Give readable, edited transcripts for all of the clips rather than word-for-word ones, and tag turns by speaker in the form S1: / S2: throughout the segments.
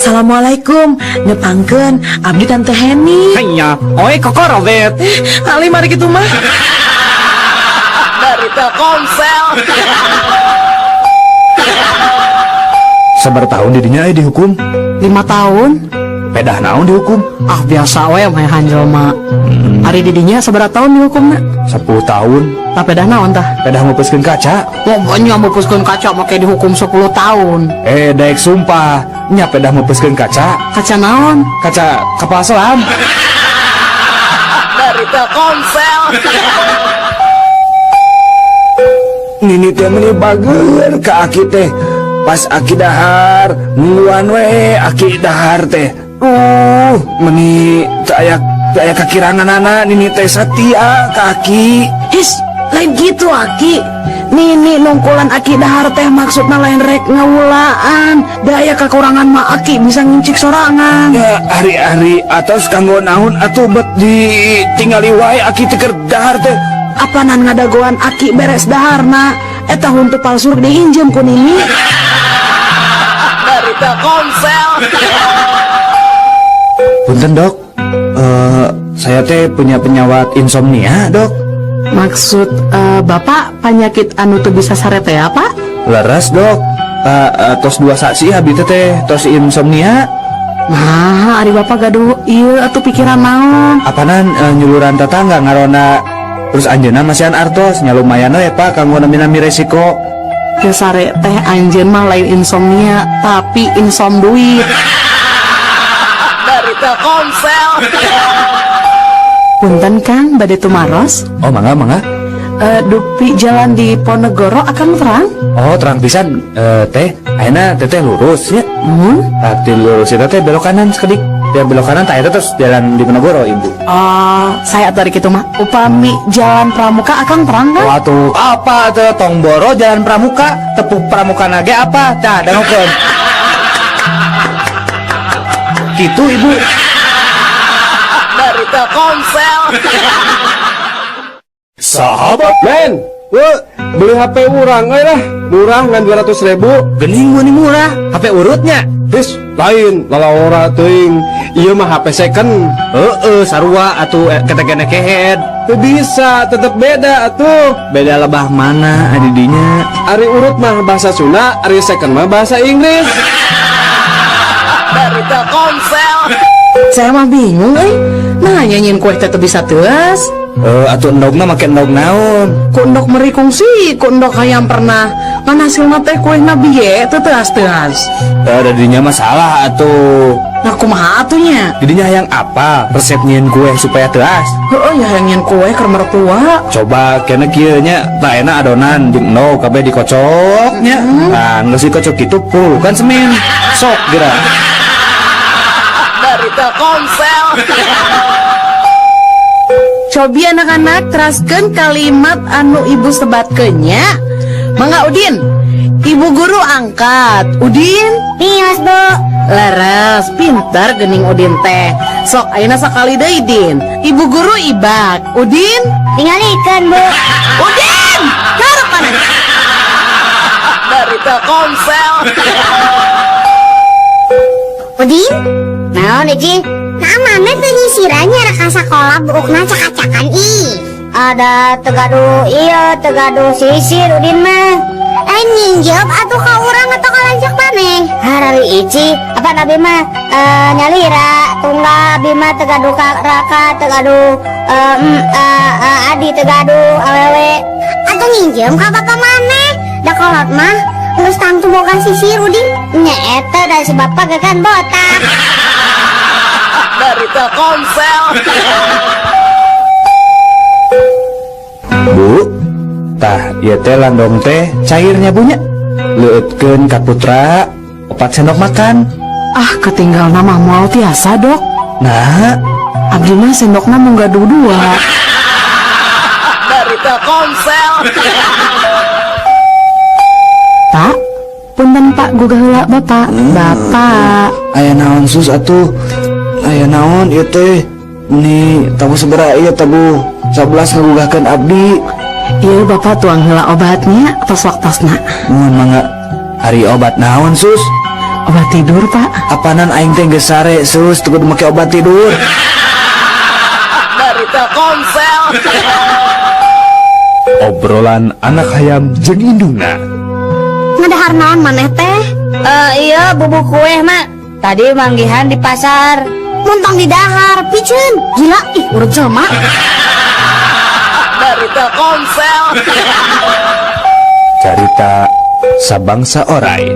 S1: Assalamualaikum, nepangkeun abdi Tante Heni.
S2: Hanya, oi kokorobet.
S1: Ali mari kitu mah.
S3: Dari Telkomsel.
S4: Sabar tahun didinya dihukum.
S5: 5 tahun.
S4: Pedah naon dihukum?
S5: Ah biasa we mah jelema. Ari didinya sabaraha tahun dihukumna?
S4: 10 tahun.
S5: Tah pedah naon tah?
S4: Pedah mupuskeun kaca.
S5: Wah, nya mupuskeun kaca make dihukum 10 tahun.
S4: Daek sumpah, nya pedah mupuskeun kaca.
S5: Kaca naon?
S4: Kaca kapal selam.
S3: Dari Telkomsel.
S4: Nini teh meuni bager ka aki teh. Pas aki dahar, nungguan we aki dahar teh. Meni teu aya kakiranganana nini teh satia ka aki.
S1: His, lain gitu aki. Nini nungkulan aki dahar teh maksudna lain rek ngawulaan. Da aya kakurangan mah aki bisa ngincik sorangan.
S4: Ya, ari-ari atos kanggo naon atuh bet ditinggali wae aki teh keur dahar teh.
S1: Apanan ngadagoan aki beres daharna? Eta huntu palsu diinjem ku Nini.
S3: Dari Telkomsel.
S4: Punten dok, saya teh punya penyawat insomnia dok.
S5: Maksud Bapak penyakit anu teu bisa sare teh apa?
S4: Leres dok, tos 2 saksi abi teh tos insomnia.
S5: Nah, ari Bapak gaduh ieu atuh pikiran naon?
S4: Apanan nyuluran tetangga ngarona terus anjeunna masihan artos nya lumayan we Pak kanggo nami-nami resiko.
S5: Teu sare teh anjeun mah lain insomnia tapi insom duit.
S3: Dari Telkomsel.
S5: Punten Kang, bade tumaros.
S4: Oh mangga mangga.
S5: Dupi jalan di Ponegoro akan terang?
S4: Oh terang pisan teh, ayeuna teteh lurus ya.
S5: Hmm?
S4: Tah lurus eta teh belok kanan sekedik. Ya belok kanan tah eta terus jalan di Ponegoro ibu.
S5: Oh, saya dari kitu mah. Upami jalan Pramuka akan terang kan?
S4: Waduh, apa tuh tong boro jalan Pramuka, tepuk Pramuka nage apa? Tah dangukeun. Gitu ibu.
S3: Dari Telkomsel.
S4: Sahabat
S6: Men, beli HP urang euy lah, murah ngan 200.000.
S4: Gening meni murah, HP urutnya.
S6: His, lain, lalawora teuing. Ieu mah HP second.
S4: Heeh, sarua atuh ketegene kehead.
S6: Teu bisa, tetep beda atuh.
S4: Beda lebah mana adidinya?
S6: Ari urut mah bahasa Sunda, ari second mah bahasa Inggris.
S3: Dari Telkomsel.
S5: Saya mah bingung euy. Nah, nyanyiin kue teh teu bisa teuas.
S4: Atuh endogna make endog naon?
S5: Ku endog meri kungsi, ku endog hayam pernah. Ngan hasilna teh kuehna bieu teu teuas-teuas.
S4: Dadinya masalah atuh.
S5: Nah kumaha atuh nya?
S4: Didinya hayang apa? Resep nyieun kue supaya teuas.
S5: Heeh, ya hayang nyieun kue keur mertua.
S4: Coba kena kieu nya, tah enak adonan jeung endog kabeh dikocok nya. Nah, geus dikocok kitu pulukan semen. Sok geura.
S3: Dari Telkomsel.
S5: Cobi anak-anak teraskeun kalimat anu ibu sebatkeun nya. Mangga Udin. Ibu guru angkat. Udin?
S7: Mios, Bu.
S5: Leres, pintar gening Udin teh. Sok ayeuna sakali deui Din. Ibu guru ibak. Udin?
S7: Tingalikeun, Bu.
S5: Udin! Karep mana?
S3: Dari Telkomsel.
S7: Udin? Naon, Ici? Nah, mana teu nyisirannya raka sakola buukna cakacakan ih. Ada tegadu iya, tegadu sisir Udin mah. Nginjep atuh ka urang atau ka lanceuk maneh? Harari Ici, apa nabi mah nyalira tunggal abi mah tegadu ka raka tegadu adi tegadu awewe. Atuh nginjem ka bapak maneh? Da kolot mah geus tangtu boga sisir Udin. Nya eta da si bapak ge kan botak.
S3: Dari Telkomsel.
S4: Bu, tah ieu teh landong teh cairnya bunya. Leueutkeun ka putra 4 sendok makan.
S5: Ah, ketinggal nama moal tiasa, Dok.
S4: Nah,
S5: abdi mah sendokna mung gaduh 2.
S3: Dari Telkomsel.
S5: Pak, punten Pak gugah heula Bapak. Bapak.
S4: Aya naon sus atuh? Aya naon ieu teh? Meni tabuh sabaraha ieu tabuh 11 ngagugahkeun abdi.
S5: Ieu Bapak tuang heula obatnya atos waktosna.
S4: Nuhun mangga. Ari obat naon sus?
S1: Obat tidur, Pak.
S4: Apanan aing teh geus sare, sus, teu kudu make obat tidur.
S3: Dari Telkomsel.
S8: Obrolan anak hayam jeung indungna.
S7: Ngadahar naon maneh teh?
S9: Eh, iya, bubuk kue, Mak. Tadi manggihan di pasar.
S7: Montong di dahar, piceun. Gila, ih urut jelema.
S3: Dari Telkomsel.
S8: Carita Sabangsa Orai.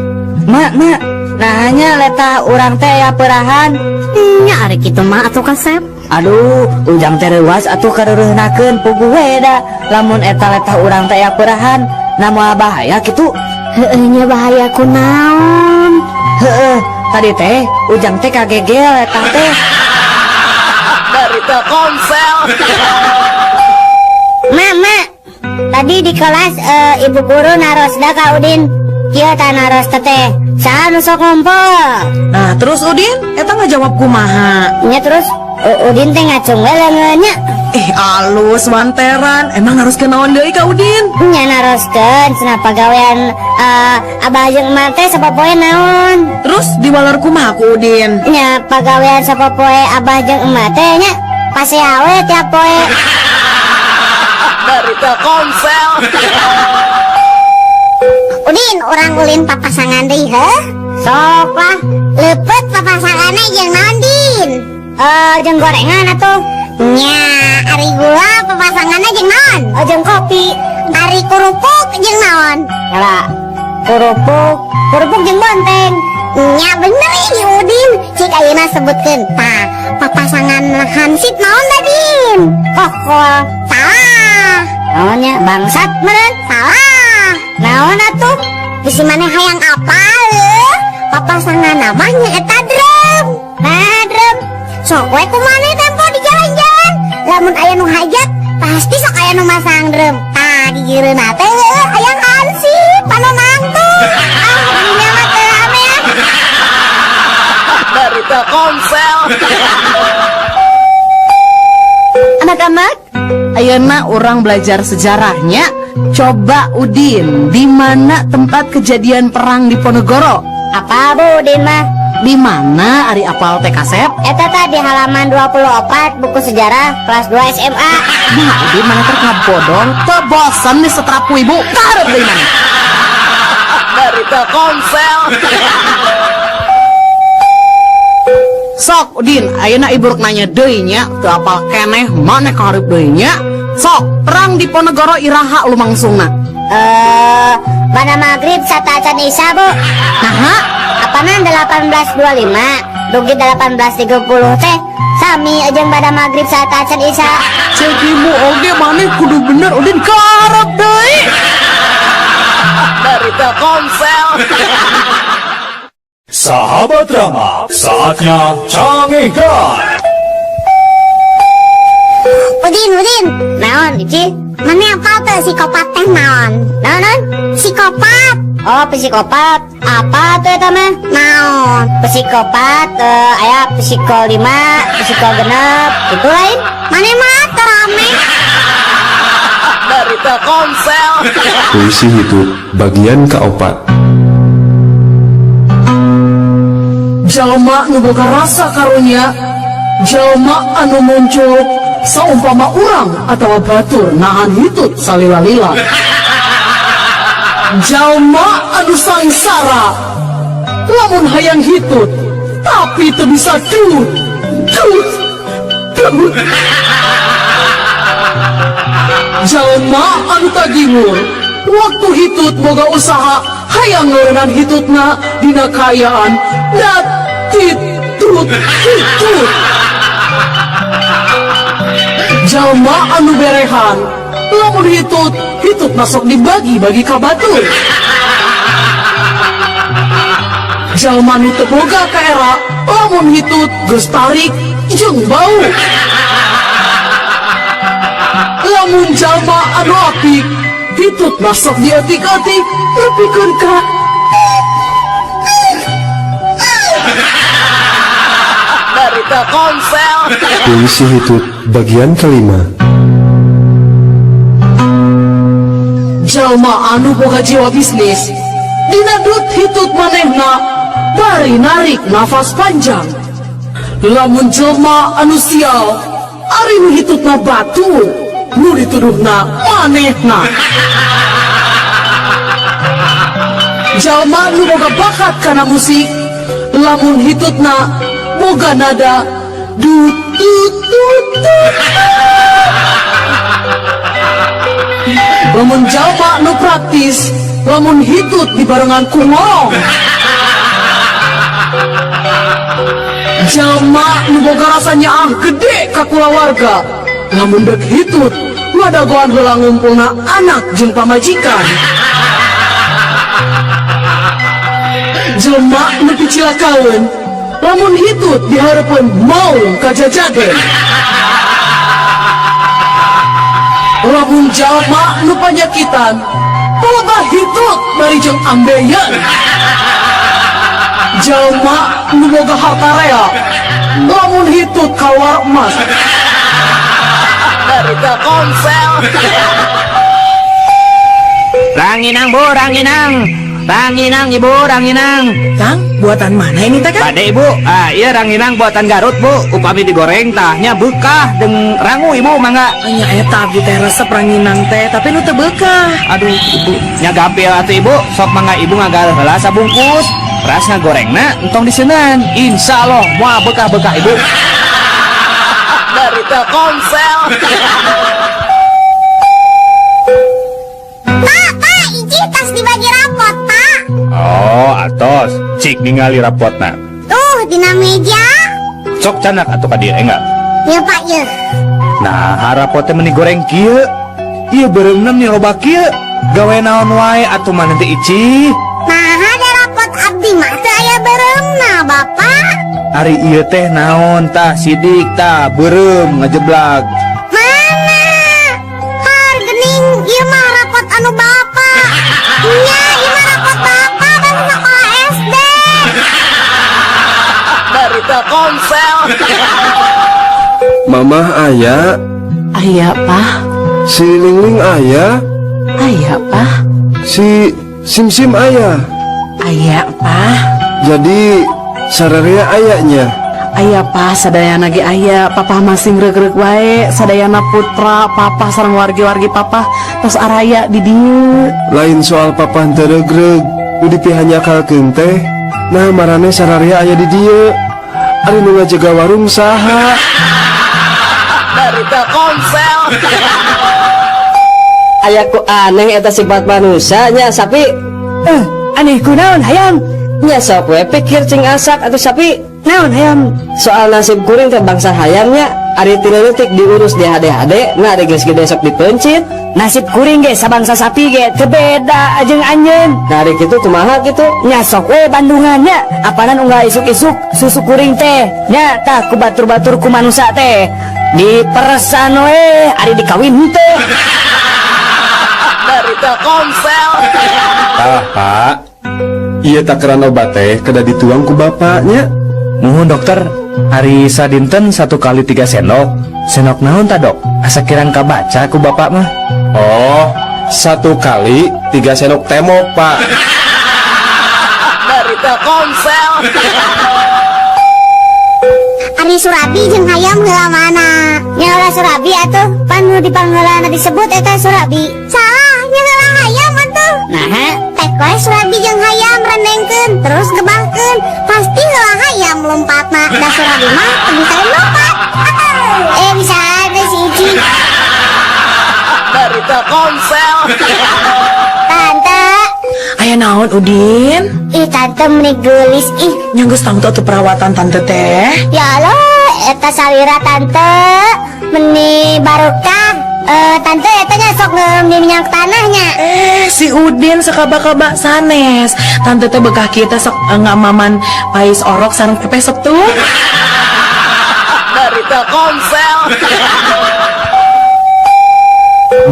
S9: Mak, Mak. Nah, nya letah urang teh aya perahan.
S7: Nya ari kitu mah atuh kasep.
S9: Aduh, Ujang teh reuas atuh kareureunahkeun puguh we da. Lamun eta letah urang teh aya perahan, na moal bahaya kitu.
S7: Heueuh nya bahaya kunaon?
S9: Heeh, tadi teh Ujang teh kagegel letah teh.
S3: Dari Telkomsel.
S7: Mak, Mak. Tadi di kelas ibu guru narosna ka Udin. Kieu tah naros teh. Saha nu sok ngumpul?
S5: Nah, terus Udin, eta ngajawab kumaha?
S7: Nya terus Udin teh ngacung we leungeunnya.
S5: Eh, alus wanteran, emang harus kenaon deui ka Udin?
S7: Nya naroskeun cenah pagawean abah jeung emak teh sapopoe naon?
S5: Terus diwaler kumaha ku Udin?
S7: Nya pagawean sapopoe abah jeung emak teh nya pasea we tiap poe.
S3: Dari Telkomsel.
S7: Udin, urang ulin papasangan deui heuh? Sok lah, leupeut papasanganna jeung naon, Din? Eh, jeung gorengan atuh. Nya, ari gula papasanganna jeung naon? Oh, jeung kopi. Ari kerupuk jeung naon? Kala, kerupuk, kerupuk jeung bonteng. Nya bener ini Udin, cik ayeuna sebutkeun. Tah, papasangan hansip naon da, Din? Kokol. Salah. Naonnya bangsat meureun? Salah. Naon atuh? Bisi maneh hayang apa leuh? Papasangan namanya eta drum. Nah, drum. Sok we ku maneh tempo di jalan-jalan. Lamun aya nu hajat, pasti sok aya nu masang drum. Tah, gigireunna teh heueuh hayang hansip, anu nangtung. Ah, dunia mah teu rame ah.
S3: Dari Telkomsel.
S5: Anak-anak, ayeuna urang belajar sejarahnya. Coba Udin, di mana tempat kejadian perang Diponegoro?
S7: Apa Bu Udin mah?
S5: Di mana ari apal teh kasep?
S7: Eta tah di halaman 24 buku sejarah kelas 2 SMA.
S5: Nah, Udin mana teh kabodong, teu bosen disetrap ku ibu, karep deui maneh.
S3: Dari Telkomsel.
S5: Sok Udin, ayeuna ibu rek nanya deui nya, teu apal keneh maneh kahareup deui nya. Sok, perang Diponegoro iraha lumangsungna?
S7: Eh, mana maghrib sateuacan Isya, Bu.
S5: Naha?
S7: Apanan 1825 dugi 1830 teh sami jeung pada maghrib sateuacan Isya.
S5: Cek ibu oge maneh kudu bener Udin karep deui.
S3: Dari Telkomsel.
S8: Sahabat Rama, saatnya cangehgar.
S7: Udin, Udin. Naon, Ici? Maneh apal teu psikopat teh naon? Naon, naon? Psikopat. Oh, psikopat. Apa tuh eta mah? Naon? Psikopat, aya psiko 5, psiko 6, itu lain. Maneh mah teu rame.
S3: Dari Telkomsel.
S10: Puisi Hitut bagian keempat.
S5: Jalma nu boga rasa karunya, jalma anu muncul saumpama urang atau batur nahan hitut salila-lila. Jalma anu sangsara, lamun hayang hitut, tapi teu bisa tut, tut, tut. Jalma anu tagingur, waktu hitut boga usaha hayang ngeureunnan hitutna dina kaayaan dat titut hitut. Jalma anu berehan, lamun hitut, hitut masuk dibagi-bagi ka batur. Jalma nu teu boga kaera, lamun hitut geus tarik jeung bau. Lamun jalma anu apik, hitut masuk dietik-etik, nepikeun ka
S3: Dari Telkomsel.
S10: Puisi Hitut bagian kelima.
S5: Jalma anu boga jiwa bisnis, dina dut hitut manehna Bari narik nafas panjang. Lamun jelma anu sial, ari nu hitutna batur, nu dituduhna manehna. Jalma nu boga bakat kana musik, lamun hitutna boga nada du tut tut tut. Lamun jalma nu praktis, lamun hitut dibarengan ku ngorong. Jalma nu boga rasa nyaah gede ka kulawarga, lamun dek hitut ngadagoan heula ngumpulna anak jeung pamajikan. Jelma nu picilakaeun, lamun hitut dihareupeun maung kajajageun. Lamun jalma nu panyakitan, palebah hitut bari jeung ambeien. Jalma nu boga harta rea, lamun hitut kaluar emas.
S3: Dari Telkomsel.
S2: Ranginang bu, ranginang. Ranginang ibu, ranginang.
S1: Kang, buatan mana ini teh, Kang?
S2: Bade ibu, ah iya ranginang buatan Garut bu. Upami digoreng tahnya bekah jeung rangu ibu mangga.
S1: Nya eta abdi teh resep ranginang teh, tapi nu teu beukah.
S2: Aduh ibu, nya gampil atuh ibu, sok mangga ibu ngagal heula sabungkus. Ras ngagorengna entong diseunan. Insya Allah moal bekah-bekah ibu.
S3: Dari Telkomsel.
S7: Pak, Pak, iji tas dibagi rapot, Pak.
S8: Oh, atos. Cik ningali rapotna.
S7: Tuh, dina meja.
S8: Sok canak atuh ka dieu enggak?
S7: Ya, Pak, ya.
S8: Nah, rapotnya meni goreng kieu. Ieu beureumna meni loba kieu. Gawe naon wae atuh maneh teh Ici?
S7: Nah, ada rapot abdi mah teu aya beureumna, Bapak.
S8: Ari ieu teh naon tah sidik tah beureum ngajeblag.
S7: Mana? Har gening ieu mah rapot anu Bapak. Nya, ieu mah rapot Bapak bangsa sekolah SD.
S3: Dari Telkomsel.
S10: Mamah aya,
S5: Aya, Pak.
S10: si Lingling aya,
S5: Aya, Pak.
S10: si Simsim aya.
S5: Aya, Pak.
S10: Jadi sararea ayanya.
S5: Aya, Pak, sadayana ge aya. Papa masih regreg wae, sadayana putra, papa sareng wargi-wargi papa tos araya di dieu.
S10: Lain soal papa henteu regreg, nu dipihanyakalkeun teh. Nah, marane sararea aya di dieu. Ari nu ngajaga warung saha?
S3: Dari Telkomsel.
S9: Aya ku aneh eta sifat manusianya sapi. Aneh kunaon hayam? Nya sok we pikir cing asak atau sapi. Naon hayam? Soal nasib kuring teh bangsa hayamnya. Ari ti leutik diurus di HD-HD, nah ari geus gede sok dipencit. Nasib kuring ge sabangsa sapi ge teu beda jeung anjeun. Nah ari kitu kumaha kitu? Nya sok we bandungannya. Apanan unggal isuk-isuk susu kuring teh. Nya tah ku batur-batur ku manusa teh. Diperesan we ari dikawin teh.
S3: Dari Telkomsel.
S8: Tah, Pak.
S10: Ieu takaran obat teh kedah dituang ku bapaknya.
S8: Muhun dokter, hari sadinten 1 kali 3 sendok. Sendok naon ta dok? Asa kirang kabaca ku bapak mah.
S10: Oh, 1 kali 3 sendok temok pak.
S3: Dari Telkomsel.
S7: Ari Surabi jeung hayam heula mana? Nya heula Surabi atuh, pan nu dipangheulana disebut eta Surabi. Salah, nya heula hayam atuh. Naha? Tek we Surabi jeung hayam rendengkeun terus gebahkeun, pasti heula hayam lompatna. Da Surabi mah teu bisa lompat. Bisa ada si Ici.
S3: Dari Telkomsel.
S7: Tante.
S1: Aya naon Udin?
S7: Ih tante meni geulis ih.
S1: Nya geus tangtu atuh perawatan tante teh.
S7: Ya Allah, eta salira tante meni barokah. Tante eta nya sok ngeum di minyak tanahnya.
S1: Si Udin sakaba-kaba sanes. Tante teh bekah kita sok ngamaman pais orok sareng tempe setup.
S3: Dari Telkomsel.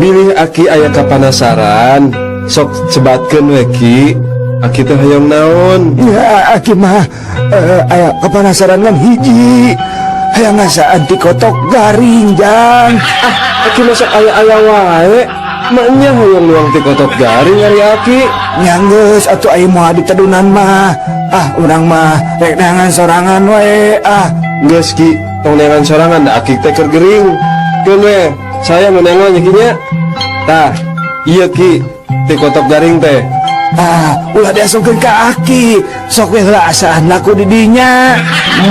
S10: Bilih aki aya kapanasaran, sok sebatkeun we ki. Aki teh hoyong naon?
S4: Ya aki mah aya kapanasaran ngan hiji. Hayang ngasaan ti kotok garing jang.
S10: Ah, aki mah sok aya-aya wae. Maknya hayang nuang ti kotok garing ari Aki.
S4: Nya geus atuh, aya moal ditedunan mah. Ah, urang mah rek neangan sorangan we ah.
S10: Geus Ki, tong neangan sorangan da Aki teh keur gering. Keun we, saya nu neangan nya Ki nya. Tah, ieu Ki, ti kotok garing teh.
S4: Ah, ulah diasupkeun ka Aki. Sok we heula asaan laku di dinya.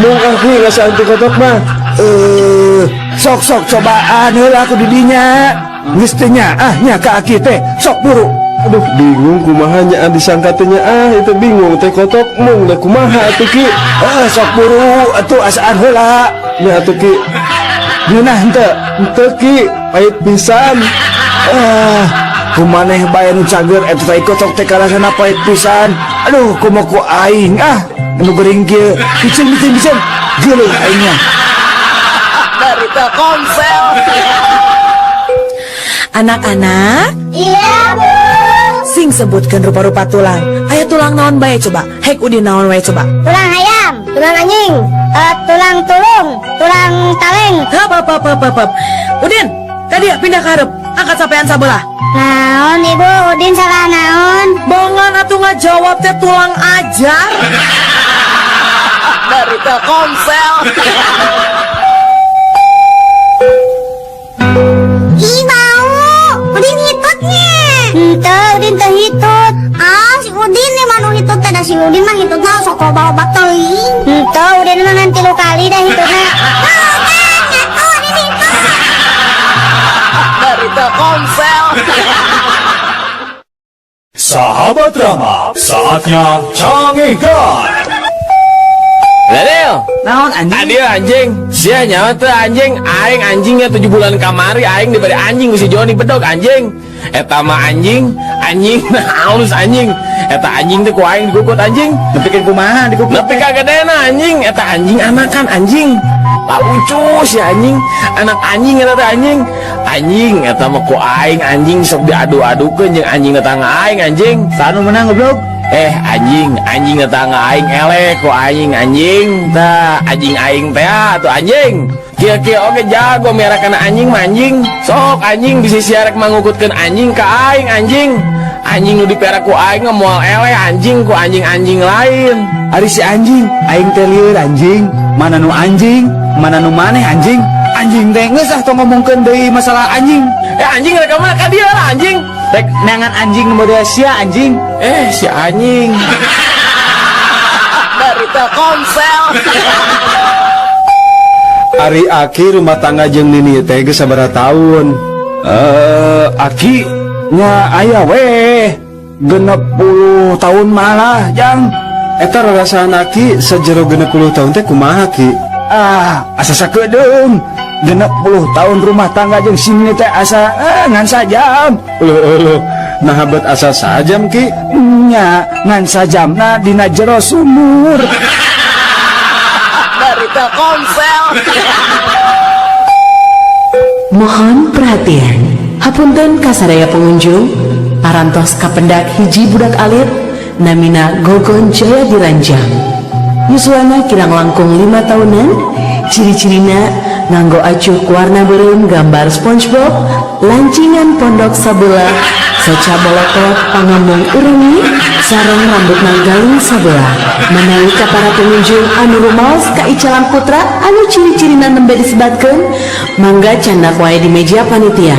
S10: Mung Aki ngasaan ti kotok mah.
S4: Eh, sok sok cobaan heula ku di dinya. Geus teu nyaah nya ka Aki teh. Sok buru.
S10: Aduh, bingung kumaha nya disangka teh nya ah, itu bingung teh kotok mung da kumaha atuh Ki.
S4: Eh, sok buru atuh asaan heula.
S10: Nya atuh Ki.
S4: Ngeunah henteu?
S10: Henteu Ki, pahit pisan.
S4: Eh, kumaneh bae nu cager eta tai kotok teh karasana pahit pisan. Aduh, kumaha ku aing ah, nu gering kieu. Piceun piceun piceun. Geuleuh aingnya.
S3: Dari Telkomsel.
S11: Anak-anak,
S7: Iya, Bu.
S11: Sing sebutkan rupa-rupa tulang. Aya tulang naon bae coba? Hek Udin naon wae coba?
S7: Tulang hayam, tulang anjing, tulang tulung, tulang taleng.
S11: Hap hap hap hap hap, hap. Udin, tadi pindah ke hareup. Angkat sampean sabelah.
S7: Naon Ibu, Udin salah naon?
S11: Bongan atuh ngajawab teh tulang ajar.
S3: Dari Telkomsel.
S7: Ih, bau. Udin hitutnya. Henteu, Udin teu hitut. Ah, si Udin nih mah nu hitut teh, da si Udin mah hitutna sok loba-loba teuing. Henteu, Udin mah ngan 3 kali dah hitutna. Tuh kan, ngaku Udin hitut.
S3: Dari Telkomsel.
S8: Sahabat Rama, saatnya canggihkan.
S2: Daniel,
S1: Naon anjing?
S2: Tadi anjing, sia nyawa teh anjing, aing anjingnya 7 bulan kamari aing diberi anjing ku si Joni bedog anjing. Eta mah anjing, anjing halus anjing. Eta anjing teh ku aing dikukut anjing.
S4: Nepikeun kumaha dikukut?
S2: Nepi ka gedena anjing, eta anjing anakan anjing. Lucu si anjing, anak anjing eta teh anjing. Anjing eta mah ku aing anjing sok diadu-adukeun jeung anjing tetangga aing anjing.
S4: Saha nu menang goblok?
S2: Anjing, anjing tetangga aing eleh ku aing anjing. Tah, anjing aing teh atuh anjing. Kieu-kieu oge jago miara kana anjing mah anjing. Sok anjing bisi sia rek mangukutkeun anjing ka aing anjing. Anjing nu dipiara ku aing mah moal eleh anjing ku anjing-anjing lain.
S4: Ari si anjing, aing teh lieur anjing. Mana nu anjing, mana nu maneh anjing. Anjing teh geus ah tong ngomongkeun deui masalah anjing.
S2: Anjing rek ka mana ka dieu lah anjing.
S4: Rek neangan anjing nu model sia anjing.
S2: Si anjing.
S3: Dari Telkomsel.
S10: Ari Aki rumah tangga jeung Nini teh geus sabaraha tahun?
S4: Aki nya aya weh 60 tahun malah jang.
S10: Eta rarasaan Aki sajero 60 tahun teh kumaha Ki?
S4: Ah, asa sakedeung. 60 tahun rumah tangga jeung si Nini teh asa ngan sajam.
S10: Uluh, uluh. Nah, bet asa sajam Ki?
S4: Nya, ngan sajamna dina jero sumur.
S3: Dari Telkomsel.
S11: Mohon perhatian. Hapunten kasadaya pengunjung, parantos kapendak hiji budak alit namina Gogon Jaya Diranjang. Yuswana kirang langkung 5 tahunan, ciri-cirina nganggo acuk warna beureum gambar SpongeBob, lancingan pondok sabelah, soca bolotot pangamong urengi, sareng rambut manggaling sabelah. Menawi ka para pengunjung anu rumaos ka Icalan Putra anu ciri-cirina nembe disebatkeun, mangga candak wae di meja panitia.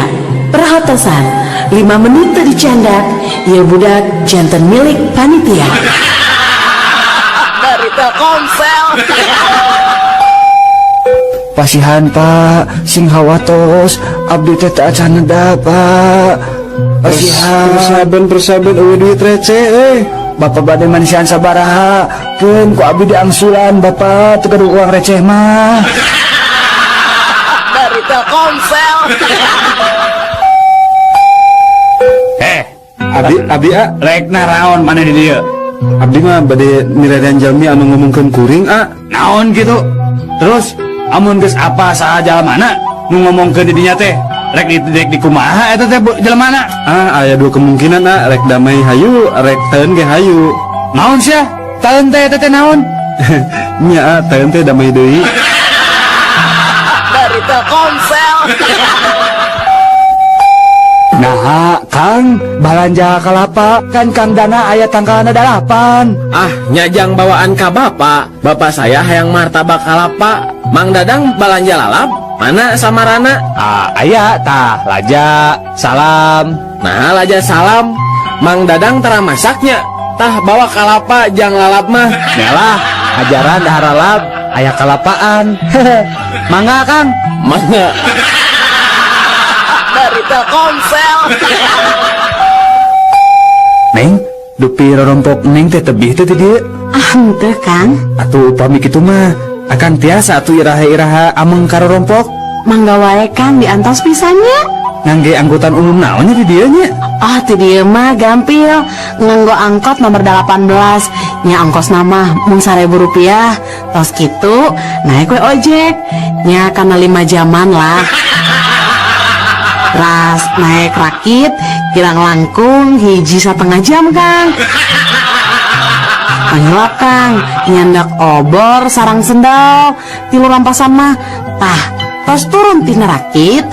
S11: Perhatosan, 5 menit teu dicandak, ieu budak janten milik panitia.
S3: Dari Telkomsel.
S4: Pasihan Pak, sing hawatos, abdi teh teu acan neda Pak. Pasihan.
S10: Persaben, persaben eueuh duit receh euy.
S4: Bapak bade manisian sabaraha, keun ku abdi diangsulan Bapak teu gaduh uang receh mah.
S3: Dari Telkomsel.
S10: Abdi, abdi a.
S8: Rek naraon maneh di dieu?
S10: Abdi mah bade miredan jalmi anu ngomongkeun kuring a.
S8: Naon kitu? Terus amun geus apa saha jalmana nu ngomongkeun di dinya teh? Rek di kumaha eta teh jelmana?
S10: Ah, aya 2 kemungkinan a, rek damai hayu, rek teun ge hayu.
S8: Naon sia? Teun teh eta teh naon?
S10: Nya a, teun teh damai deui.
S3: Dari Telkomsel.
S8: Nah, Kang, balanja kalapa kan Kang Dana aya tanggalna 8.
S2: Ah, nya jang bawaan ka bapak. Bapak saya hayang martabak kalapa. Mang Dadang balanja lalap. Mana samarana?
S8: Ah, aya tah laja, salam.
S2: Nah, laja salam. Mang Dadang tara masaknya. Tah bawa kalapa jang lalap mah.
S8: Nyalah, ajaran dahar lalap, aya kalapaan. Mangga, Kang.
S2: Mangga.
S3: Dari Telkomsel.
S8: Neng, dupi rorompok neng teh tebih teh ti dieu.
S5: Ah, henteu, Kang.
S8: Atuh upami kitu mah akan tiasa atuh iraha-iraha ameng ka rorompok.
S5: Mangga wae, Kang, diantos pisan nya.
S8: Ngangge angkutan umum naonnya di dieu nya?
S5: Ah, ti dieu mah gampil. Nganggo angkot nomor 18. Nya ongkosna mah mung Rp1.000. Tos kitu naik we ojek. Nya kana 5 jaman lah. Ras naik rakit kirang langkung 1,5 jam, Kang. Panggilap, Kang, nyandak obor sarang sendal tilu rampasan mah. Tah, tos turun tina rakit,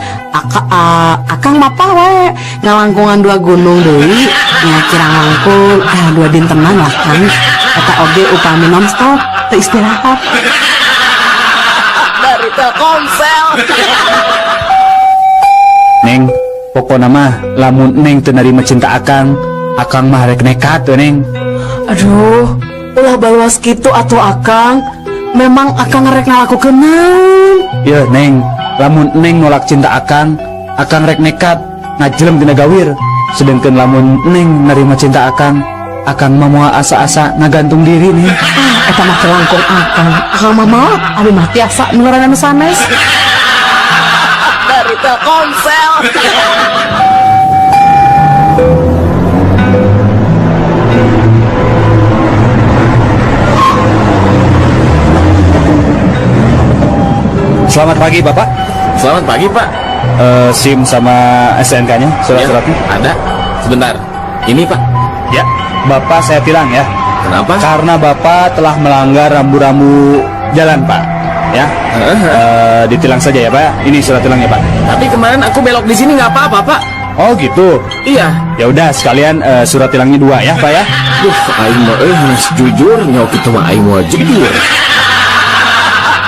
S5: akang mapah we ngalangkungan 2 gunung deui, nya kirang langkung 2 dintenan lah, Kang. Eta oge upami nonstop teu istirahat.
S3: Dari Telkomsel.
S8: Neng, pokona mah lamun neng teu narima cinta akang, akang mah rek nekat we, Neng.
S5: Aduh, ulah baluas kitu atuh akang. Memang akang rek ngalakukeun naon?
S8: Yeuh, Neng, lamun neng nolak cinta akang, akang rek nekat ngajelem dina gawir. Sedengkeun lamun neng narima cinta akang, akang mah moal asa-asa ngagantung diri, Neng.
S5: Ah, eta mah kelangkung akang. Akang mah maot, abi mah tiasa nularan anu sanes.
S3: Dari Telkomsel.
S8: Selamat pagi, Bapak.
S2: Selamat pagi, Pak.
S8: SIM sama STNK-nya, surat-suratnya?
S2: Ya, ada. Sebentar. Ini, Pak.
S8: Ya, Bapak saya tilang ya.
S2: Kenapa?
S8: Karena Bapak telah melanggar rambu-rambu jalan, Pak. Ya. Ditilang saja ya, Pak. Ini surat tilangnya, Pak.
S2: Tapi kemarin aku belok di sini nggak apa-apa, Pak.
S8: Oh, gitu.
S2: Iya.
S8: Ya udah, sekalian surat tilangnya 2 ya, Pak ya.
S2: Duh, aing mah harus jujur, nyawa kitu mah aing mah jujur.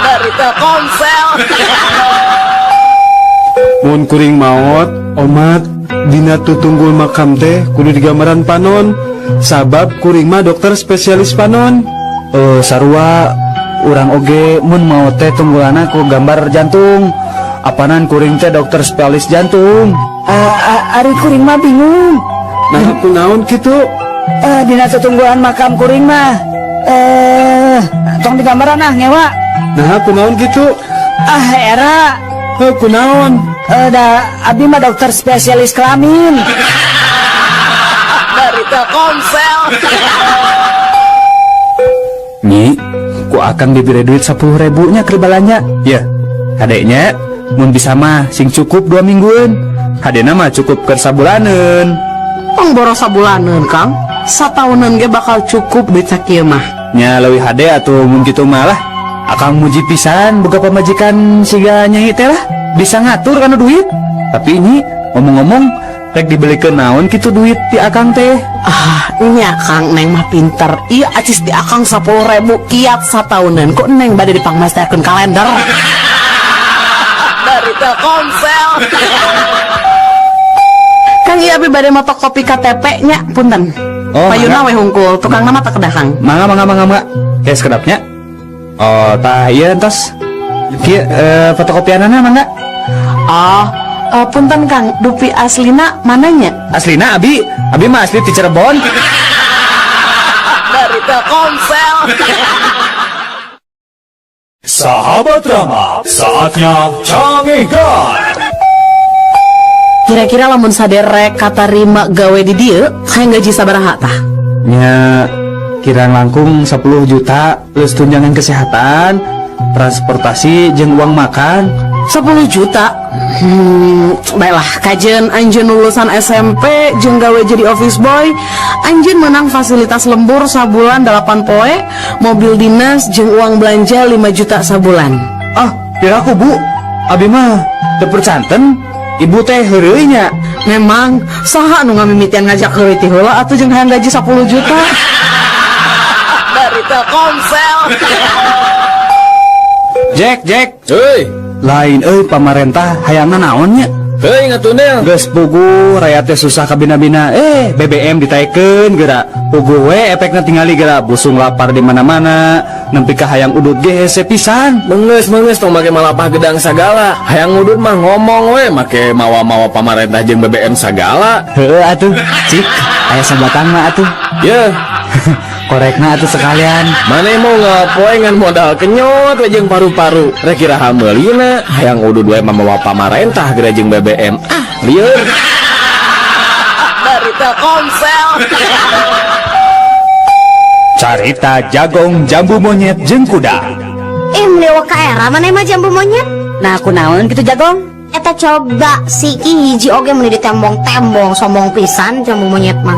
S3: Dari Telkomsel.
S10: Mun kuring maot, omat dina tutunggul makam teh kudu digambaran panon. Sabab kuring mah dokter spesialis panon.
S8: Sarua urang oge mun maot teh tunggulana ku gambar jantung. Apanan kuring teh dokter spesialis jantung.
S1: Ari kuring mah bingung.
S10: Nah, kunaon kitu?
S1: Dina tutunggulan makam kuring mah. Tong digambaran ah ngewa.
S10: Nah, kunaon kitu?
S1: Ah, era.
S10: Heuh, kunaon?
S1: Da abi mah dokter spesialis kelamin.
S3: Dari Telkomsel.
S8: Nyi, ku akang diberi duit 10.000 nya keur balanja. Ya, kadeknya mun bisa mah sing cukup 2 mingguan. Hadena mah cukup keur sabulaneun.
S5: Tong boros sabulaneun, Kang. Sataunan ge bakal cukup duit sakieu mah.
S8: Nya leuwih hade atuh mun kitu mah lah. Akang muji pisan boga pamajikan siga nyai teh lah. Bisa ngatur kana duit. Tapi ini ngomong-ngomong rek dibelikeun naon kitu duit ti akang teh?
S5: Ah, nya Kang, neng mah pinter. Ieu acis di akang 10.000 kiat sataunan. Kok neng bade dipangmasterkeun kalender?
S3: Dari Telkomsel.
S5: Kang, ieu abi bade motokopi KTP nya, punten.
S8: Oh,
S5: Payuna
S8: mangga.
S5: we hungkul, tukang nama tak kedah, Kang.
S8: Mangga, mangga, mangga, mangga. Kayak sekedapnya. Oh, tah ieu entos. Kieu fotokopianana mangga.
S5: Oh, punten Kang, dupi aslina mananya?
S8: Aslina abi, abi mah asli ti Cirebon.
S3: Dari Telkomsel.
S12: Sahabat Rama, saatnya canggihkan.
S5: Kira-kira lamun saderek katarima gawe di dieu, hayang gaji sabaraha tah?
S8: Nya kirang langkung 10 juta plus tunjangan kesehatan, transportasi jeung uang makan.
S5: 10 juta? Baiklah, kajen anjeun lulusan SMP jeung gawe jadi office boy, anjeun menang fasilitas lembur sabulan 8 poe, mobil dinas jeung uang belanja 5 juta sabulan.
S8: Ah, piraku Bu, abi mah teu percanten. Ibu teh heureuy nya.
S5: Memang saha nu ngamimitian ngajak heureuy ti heula atuh jeung hayang gaji 10 juta.
S3: Dari Telkomsel.
S8: Jack, Jack.
S2: Heuy.
S8: Lain euy pamarentah hayangna naon nya?
S2: Heuy ngatunel.
S8: Geus puguh rakyat teh susah kabina-bina. BBM ditaekeun geura. Puguh we efekna tingali geura busung lapar di mana-mana. Nempi ka hayang udud ge hese pisan.
S2: Mengeus mengeus tong make malapah gedang sagala. Hayang udud mah ngomong we make mawa-mawa pamarentah jeung BBM sagala.
S8: Heueuh atuh, cik. Aya sabatang mah atuh.
S2: Yeuh.
S8: Korekna atuh sekalian.
S2: Maneh mau ngapoe ngan modal kenyot we jeung paru-paru. Rek iraha meulina hayang udud we mamawa pamarentah geura jeung BBM. Ah, lieur.
S3: Dari Telkomsel.
S8: Carita jagong jambu monyet jeung kuda.
S7: Melewa ka era maneh mah jambu monyet.
S9: Nah, aku naon kitu jagong?
S7: Eta coba siki hiji oge meuni ditembong-tembong sombong pisan jambu monyet mah.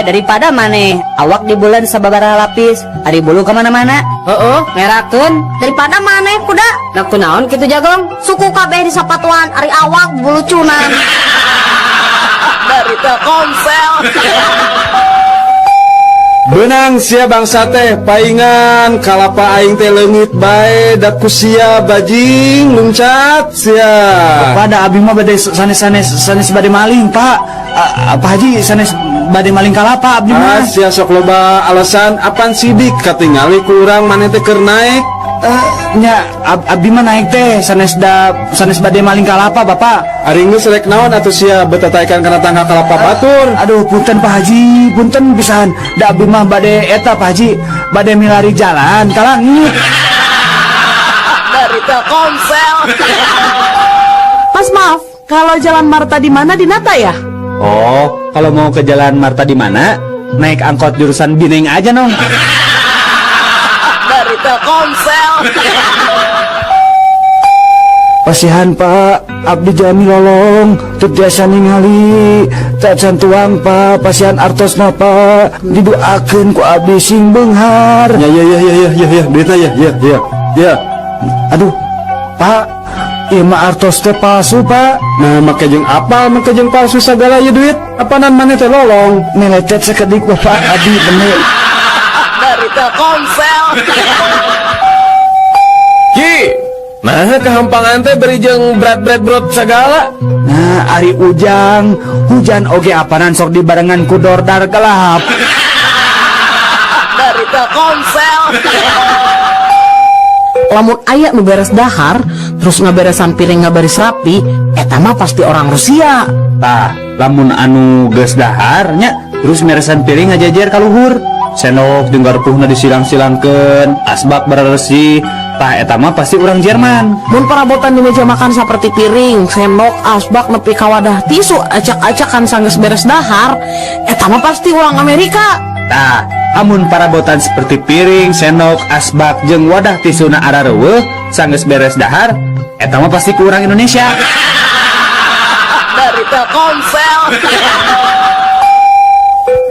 S9: Daripada maneh awak di bulan sababaraha lapis, ari bulu kemana-mana. Heeh, ngerakeun.
S7: Daripada maneh kuda.
S9: Nah, aku naon kitu jagong?
S7: Suku kabeh di sapatuan, ari awak bulucunan.
S3: Dari Telkomsel.
S6: Benang sia bangsa teh paingan kalapa aing teh leungit bae da ku sia bajing luncat sia.
S8: Pada abi mah bade sanes-sanes sanes bade maling, Pak. Pak Haji sanes bade maling kalapa abdi mah.
S6: Ah, sia sok loba alasan apan sidik katingali ku urang maneh teh keur naek.
S8: Nya abdi mah naik teh sanes da sanes bade maling kalapa, Bapak.
S6: Ari geus rek naon atuh sia betataikan kana tangga kalapa batur.
S8: Aduh punten Pak Haji, punten pisan. Da abdi mah bade eta Pak Haji, bade milari jalan ka langit.
S3: Dari Telkomsel.
S5: Mas maaf, kalau jalan Marta di mana di Nata ya?
S8: Oh, kalau mau ke jalan Marta di mana? Naik angkot jurusan Bineng aja nong.
S3: Dari Telkomsel.
S4: Pasihan Pak, abdi jami lolong, teu tiasa ningali, tacan tuang Pak, pasihan artosna Pak, didoakeun ku abdi sing beunghar.
S6: Ya ya ya ya ya ya ya, duitna ya ya ya ya.
S4: Aduh, Pak, ieu mah artos teh palsu Pak.
S6: Nah, make jeung apa, make jeung palsu sagala ieu duit, apanan maneh teh lolong.
S4: Meletet sakedik Bapak, abdi bener.
S3: Dari Telkomsel.
S2: Ki, nah kehampangan teh beri jeung berat-berat brot sagala.
S4: Nah, ari ujang, hujan oge apanan sok dibarengan ku dordar gelap.
S3: Dari Telkomsel.
S5: Lamun aya nu beres dahar, terus ngaberesan piring ngabaris rapi, eta mah pasti orang Rusia.
S8: Tah, lamun anu geus dahar nya, terus meresan piring ngajejer ka luhur. Sendok jeung garpuhna disilang-silangkeun, asbak beresih. Tah eta mah pasti urang Jerman.
S5: Mun parabotan di meja makan seperti piring, sendok, asbak nepi ka wadah tisu acak-acakan sanggeus beres dahar, eta mah pasti urang Amerika.
S8: Tah, amun parabotan seperti piring, sendok, asbak jeung wadah tisuna arareuweuh sanggeus beres dahar, eta mah pasti ku urang Indonesia.
S3: Dari Telkomsel.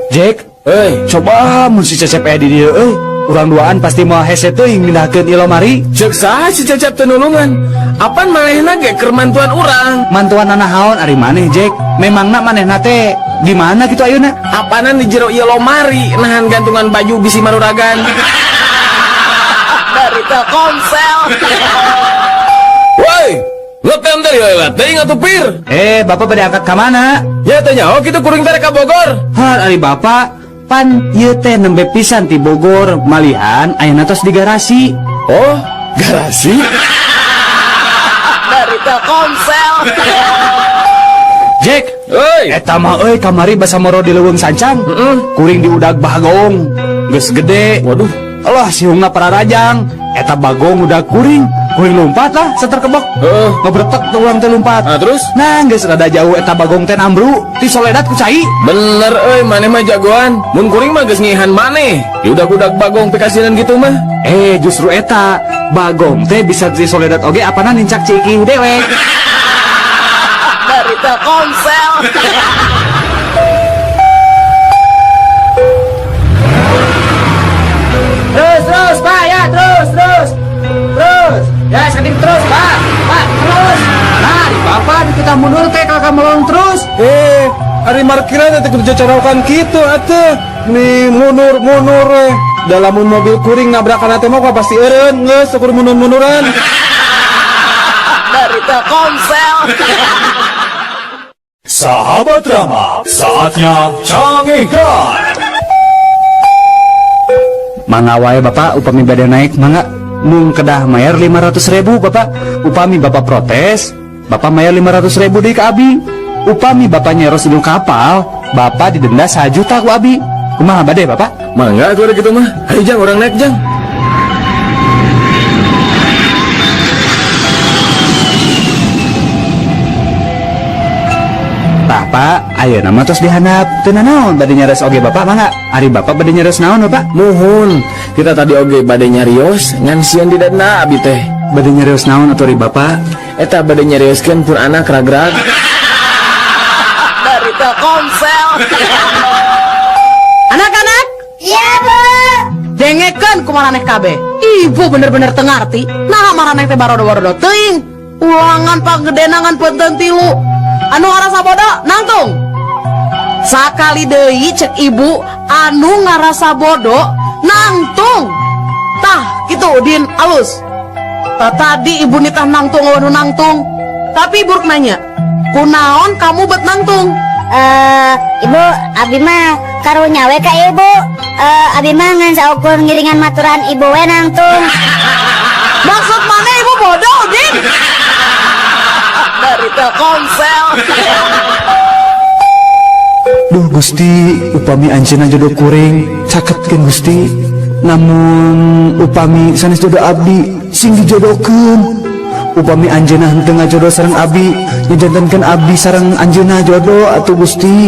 S8: Jack,
S2: euy,
S8: coba mun si Cecep aya di dieu euy. Urang duaan pasti moal hese teuing mindahkeun ieu lomari.
S2: Ceuk saha si Cecep teu nulungan? Apan manehna ge keur mantuan urang?
S8: Mantuan naon ari maneh, Jack? Memangna manehna teh gimana kitu ayeuna?
S2: Apanan di jero ieu lomari nahan gantungan baju bisi maruragan.
S3: Dari Telkomsel.
S2: Woi, ngetem teh heula teuing atuh pir.
S8: Bapak bade angkat ka mana?
S2: Ya teh nyaho kitu kuring teh ka Bogor.
S8: Har ari bapak pan ieu teh nembe pisan ti Bogor, malihan ayeuna tos di garasi.
S2: Oh, garasi?
S3: Dari Telkomsel.
S8: Jack,
S2: euy,
S8: eta mah euy kamari basa moro di leuweung sancang. Kuring diudag bagong. Geus gede.
S2: Waduh,
S8: Allah siungna pararajang. Eta bagong udah kuring, kuring lompat lah seterkebok. Ngebretek tuh urang teh lompat.
S2: Nah, terus?
S8: Nah, geus rada jauh eta bagong teh nambru, tisoledat ku cai.
S2: Bener euy, maneh mah jagoan. Mun kuring mah geus ngihan maneh. Diudag-udag bagong pikasinan gitu mah.
S8: Justru eta bagong teh bisa tisoledat oge apana nincak ciki dewek.
S3: Dari Telkomsel.
S8: Terus, terus, Pak, ya, terus, terus. Terus. Ya, sedikit terus, Pak. Pak, terus. Nah, di Bapak kita mundur teh kalau melong terus.
S6: Ari markiran teh kudu caraokan kitu atuh. Nih mundur-mundur we. Da lamun mobil kuring nabrakan teh mah pasti eureun geus ukur mundur-munduran.
S3: Dari Telkomsel.
S12: Sahabat Rama, saatnya Cangehgar.
S8: Mangga wae Bapak, upami bade naik mangga, mung kedah mayar 500.000 Bapak. Upami Bapak protes, Bapak mayar 500.000 deui ka abi. Upami Bapak nyeros di kapal, Bapak didenda 1 juta ku abi. Kumaha bade Bapak?
S2: Mangga atuh kitu mah. Hayu Jang, urang naik Jang.
S8: Tah Pak, ayeuna mah tos dihandap. Teu nanaon bade nyareos oge Bapak mangga. Ari Bapak bade nyareos naon Bapak?
S2: Muhun, kita tadi oge bade nyarios ngan sieun didenda abi teh.
S8: Bade nyarios naon atuh ari Bapak?
S2: Eta bade nyarioskeun pun anak ragrag.
S3: Dari Telkomsel.
S5: Anak-anak?
S7: Iya, Bu.
S5: Dengekeun ku maraneh kabeh. Ibu bener-bener teu ngarti. Naha maraneh teh barodo-barodo teuing. Ulangan panggedena ngan peunteun tilu. Anu ngarasa bodoh nangtung. Sakali deui cek ibu anu ngarasa bodoh nangtung. Tah kitu Udin alus. Tah tadi ibu nitah nangtung anu nangtung. Tapi ibu nanya, kunaon kamu bet nangtung?
S7: Ibu, abi mah karunya we ka ibu. Abi mah ngan saukur ngiringan maturan ibu we nangtung.
S5: Maksud mana ibu bodoh, Udin?
S3: Dari Telkomsel.
S8: Duh Gusti, upami anjeunna jodoh kuring, caketkeun Gusti. Namun upami sanes jodoh abdi, sing dijodohkeun. Upami anjeunna henteu ngajodoh sareng abdi, nyajantenkeun abdi sareng anjeunna jodoh atuh Gusti.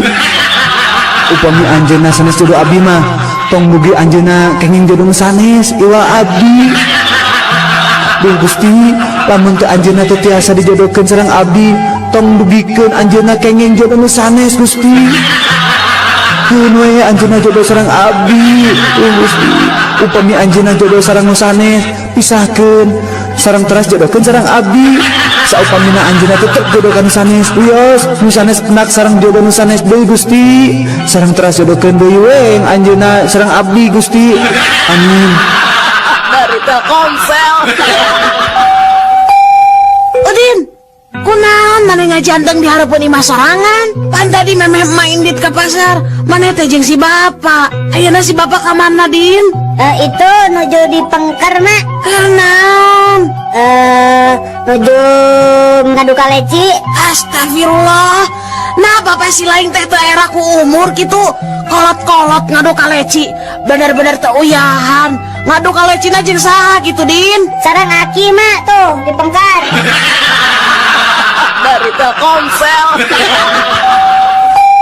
S8: Upami anjeunna sanes jodoh abdi mah, tong dugi anjeunna kenging jodoh nu sanes iwa abdi. Duh Gusti, lamun teu anjeunna teu tiasa dijodohkeun sareng abdi, tong dugikeun anjeunna kenging jodoh nu sanes Gusti. Keun we anjeunna jodoh sareng abdi. Duh Gusti, upami anjeunna jodoh sareng nu sanes, pisahkeun sareng teras jodohkeun sareng abdi. Saupamina anjeunna tetep jodoh ka nu sanes, wios nu sanes enak sareng jodoh nu sanes deui Gusti. Sareng teras jodohkeun deui we anjeunna sareng abdi Gusti. Amin.
S3: Dari Telkomsel.
S5: Udin, kunaon maneh ngajanteng di hareupeun imah sorangan? Pan tadi memeh emak indit ka pasar, maneh teh jeung si bapak. Ayeuna si bapak ka mana, Din?
S7: Itu nuju di pengker, Mak.
S5: Kunaon?
S7: Nuju ngadu kaleci.
S5: Astagfirullah. Nah, bapak si lain teh teu era ku umur kitu. Kolot-kolot ngadu kaleci. Bener-bener teu uyahan. Ngadu kalecina jeung saha kitu, Din?
S7: Sareng aki, Mak, tuh di pengker.
S3: Dari Telkomsel.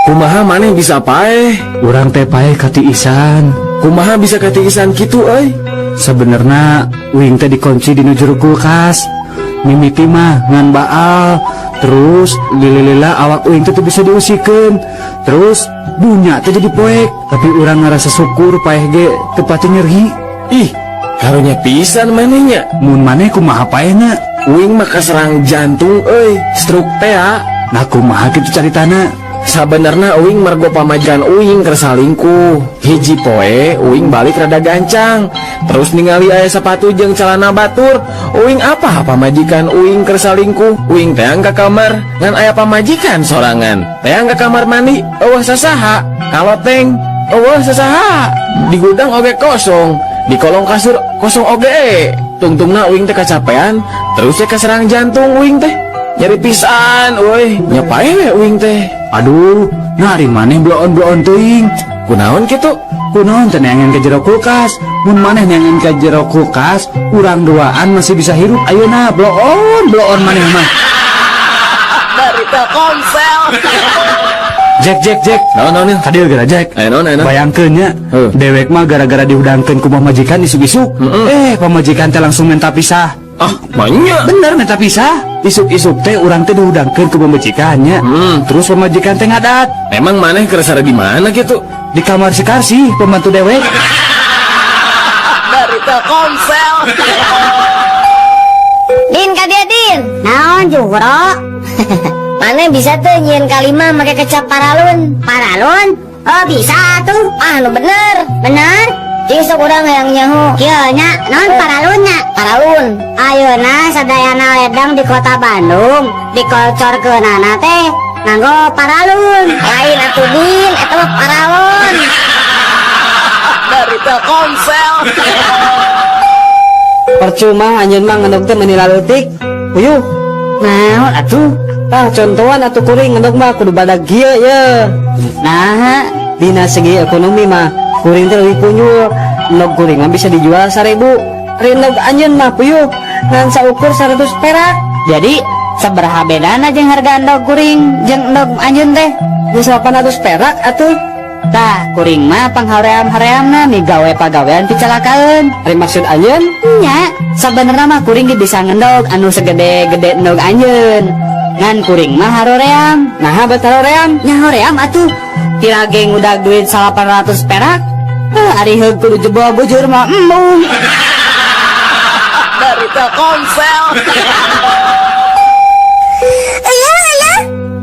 S2: Kumaha maneh bisa paeh?
S8: Urang teh paeh katiisan.
S2: Kumaha bisa katiisan kitu euy?
S8: Sebenarnya uing teh dikunci di nu jero kulkas. Mimiti mah ngan baal, terus lila-lila awak uing teh teu bisa diusikeun. Terus dunya teh jadi poek, tapi urang ngarasa syukur paeh ge teu pati nyeri.
S2: Ih, karunya pisan manehnya.
S8: Mun maneh kumaha paehna?
S2: Uing mah kaserang jantung euy, stroke teh ah.
S8: Nah kumaha kitu caritana?
S2: Sabenerna uing mergo pamajikan uing keur salingkuh. Hiji poe uing balik rada gancang, terus ningali aya sepatu jeung celana batur. Uing apa pamajikan uing keur salingkuh? Uing teang ka kamar ngan aya pamajikan sorangan. Teang ka kamar mandi eueuh sasaha, kaloteng eueuh sasaha. Di gudang oge kosong, di kolong kasur kosong oge. Tungtungna uing teh kacapean, terus teh kaserang jantung uing teh. Nyeri pisan euy, nya paeh we uing teh.
S8: Aduh, nah ari maneh bloon-bloon teuing.
S2: Kunaon kitu?
S8: Kunaon teh neangan ka jero kulkas? Mun maneh neangan ka jero kulkas, urang duaan masih bisa hirup ayeuna. Bloon, bloon maneh mah.
S3: Dari Telkomsel.
S8: Jack, Jack, Jack.
S2: Naon, naon, naon?
S8: Kadieu geura, Jack.
S2: Aya naon, aya naon?
S8: Bayangkeun nya,
S2: Heuh.
S8: dewek mah gara-gara dihudangkeun ku pamajikan isuk-isuk. Pamajikan teh langsung minta pisah.
S2: Ah, banyak.
S8: Bener minta pisah. Isuk-isuk teh urang teh dihudangkeun ku pamajikannya. Terus pamajikan teh ngadat.
S2: Emang maneh keur sare di mana kitu?
S8: Di kamar si Karsi, pembantu dewek.
S3: Dari Telkomsel.
S7: Din ka dia, Din. Naon juro? Mana Maneh bisa tuh nyieun kalimah make kecap paralun? Paralun? Oh, bisa tuh. Ah, nu bener. Bener? Cing sok urang hayang nyaho. Kieu nya, naon paralun nya? Paralun. Ayeuna sadayana ledang di kota Bandung dikolcorkeunana teh nganggo paralun. Lain atuh Din, eta mah paralon.
S3: Dari Telkomsel.
S9: Percuma anjeun mah ngendog teh meuni laleutik. Puyuh. Naon atuh? Tah contohan atuh kuring ngendog mah kudu badag kieu ye. Nah, dina segi ekonomi mah kuring teh leuwih punyul. Endog kuring mah bisa dijual 1000. Ari endog anjeun mah puyuh ngan saukur 100 perak.
S13: Jadi sabaraha bedana jeung harga endog kuring jeung endog anjeun teh?
S9: Geus 800 perak atuh.
S13: Tah, kuring mah panghaream-hareamna migawe pagawean picalakaeun.
S9: Ari maksud anjeun?
S13: Nya, sabenerna mah kuring ge bisa ngendog anu segede-gede endog anjeun. Ngan kuring mah haroream.
S9: Naha bet haroream?
S13: Nya hoream atuh. Kira ge ngudag duit 800 perak. Heuh, ari heug kudu jebol bujur mah embung.
S3: Dari Telkomsel.
S7: Iya, iya.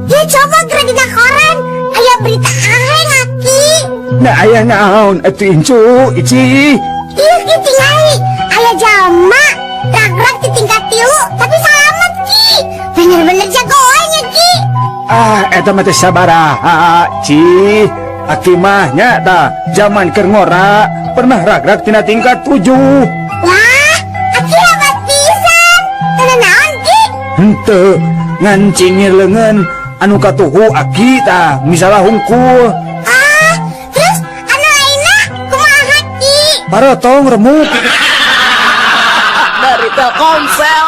S7: Ya coba geura dina koran. Aya berita aheng aki.
S4: Nah, aya naon atuh incu, ici.
S7: Iya ki tingali. Aya jalma ragrak di tingkat 3 tapi salamet ki. Bener-bener jagoannya ki.
S4: Ah, eta mah teh sabaraha, Ci. Aki mah nya tah zaman keur ngora pernah ragrak tina tingkat 7.
S7: Wah, aki hebat pisan. Teu naon ki?
S4: Henteu, ngan cingir leungeun anu katuhu aki tah misalah hungkul.
S7: Ah, terus anu lainna kumaha ki?
S4: Parotong remuk.
S3: Dari Telkomsel.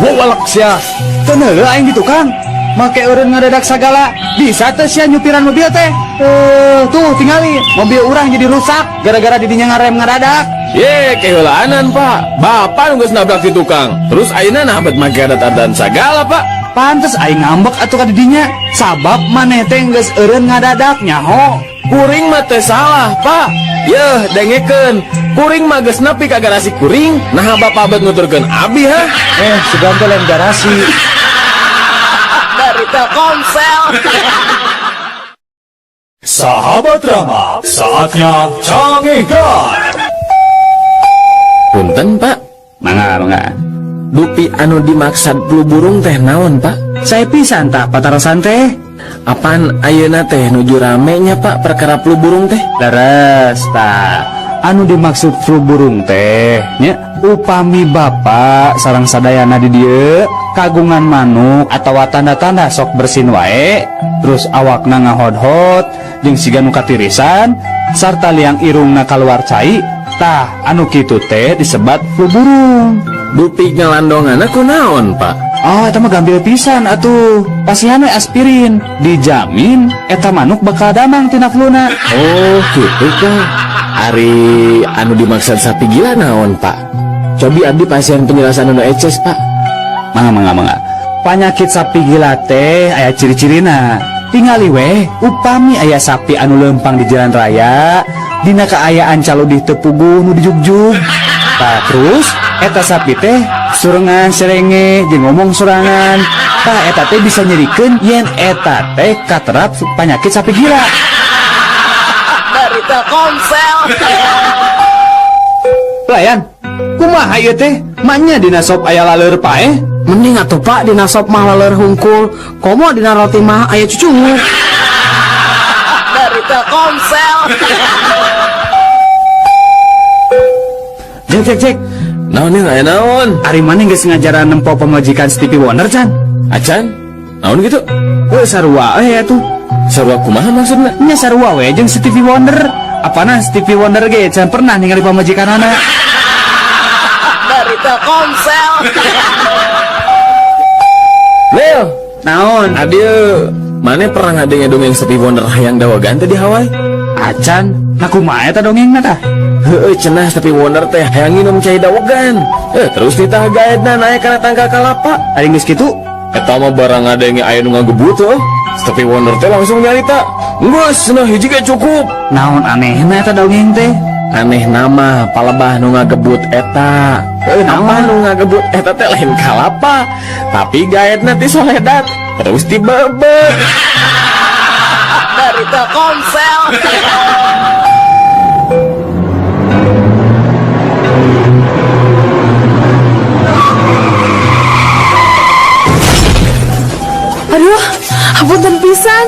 S4: Wawalak sia.
S8: Teu neuleuh aing di tukang. Make eureun ngadadak sagala. Bisa teh sia nyupiran mobil teh. Tuh tingali mobil urang jadi rusak gara-gara didinya ngarem ngadadak.
S2: Ye, keheulaanan, Pak. Bapak nu geus nabrak di tukang. Terus ayeuna nah bet make adat-adatan sagala, Pak.
S8: Pantes aing ngambek atuh ka didinya. Sabab maneh teh geus eureun ngadadak nyaho.
S2: Kuring mah teh salah, Pak. Yeuh, dengekeun. Kuring mah geus nepi ka garasi kuring, naha bapak bet nuturkeun abi ha?
S6: Sugan teh lain garasi.
S3: Dari Telkomsel.
S12: Sahabat Rama, saatnya Cangehgar.
S2: Punten, Pak.
S8: Mangga, mangga.
S2: Dupi anu dimaksad flu burung teh naon, Pak?
S8: Saya pisan tah patarosan teh.
S2: Apan ayeuna teh nuju rame nya, Pak, perkara flu burung teh?
S8: Leres tah. Anu dimaksud flu burung teh nya upami bapak sareng sadayana di dieu kagungan manuk atawa tanda-tanda sok bersin wae, terus awakna ngahodhot jeung siga nu katirisan sarta liang irungna kaluar cai, tah anu kitu teh disebat flu burung.
S2: Dupi ngalandonganna kunaon, Pak?
S8: Oh, eta mah gambil pisan atuh. Pasihan we aspirin, dijamin eta manuk bakal damang tina fluna.
S2: Oh, gitu Pak. Ari anu dimaksud sapi gila naon, Pak? Cobi abdi pasien penjelasan anu eces, Pak.
S8: Mangga, mangga, mangga. Panyakit sapi gila teh aya ciri-cirina. Tingali weh, upami aya sapi anu lempang di jalan raya, dina kaayaan caludih teu puguh nu dijugjug. Tah terus eta sapi teh surengan serenge jeung ngomong sorangan. Tah eta teh bisa nyerikeun yen eta teh katerap panyakit sapi gila.
S3: Dari Telkomsel.
S8: Pelayan, kumaha ieu teh? Manya dina sop aya laleur paeh?
S5: Mending atuh Pak dina sop mah laleur hungkul, komo dina roti mah aya cucunguk.
S3: Dari Telkomsel.
S8: Cek, cek, cek.
S2: Naon nih, aya naon?
S8: Ari maneh geus ngajaran nempo pamajikan Stevie Wonder can?
S2: Acan? Naon gitu?
S8: Heuh, sarua we atuh.
S2: Sarua kumaha maksudna?
S8: Nya sarua we jeung Stevie Wonder. Apana Stevie Wonder ge can pernah ningali pamajikanana.
S3: Dari Telkomsel.
S2: Leo,
S8: naon?
S2: Adieu. Mane pernah ngadenge dongeng Stevie Wonder hayang dawagan teh di Hawaii?
S8: Acan, nah kumaha eta dongengna tah?
S2: Heueuh, cenah Stevie Wonder teh hayang nginum cai dawegan. Terus ditah gaetna naek kana tangkal kalapa.
S8: Ari geus kitu?
S2: Eta mah barang ngadenge aya nu ngagebut heuh. Stevie Wonder teh langsung nyarita, "Geus cenah hiji ge cukup."
S8: Naon anehna eta dongeng teh?
S2: Aneh nama palebah nu ngagebut eta. Apa nu ngagebut eta teh lain kalapa, tapi gaetna ti soledat terus dibebet.
S3: Dari Telkomsel.
S5: Aduh, hapunten pisan.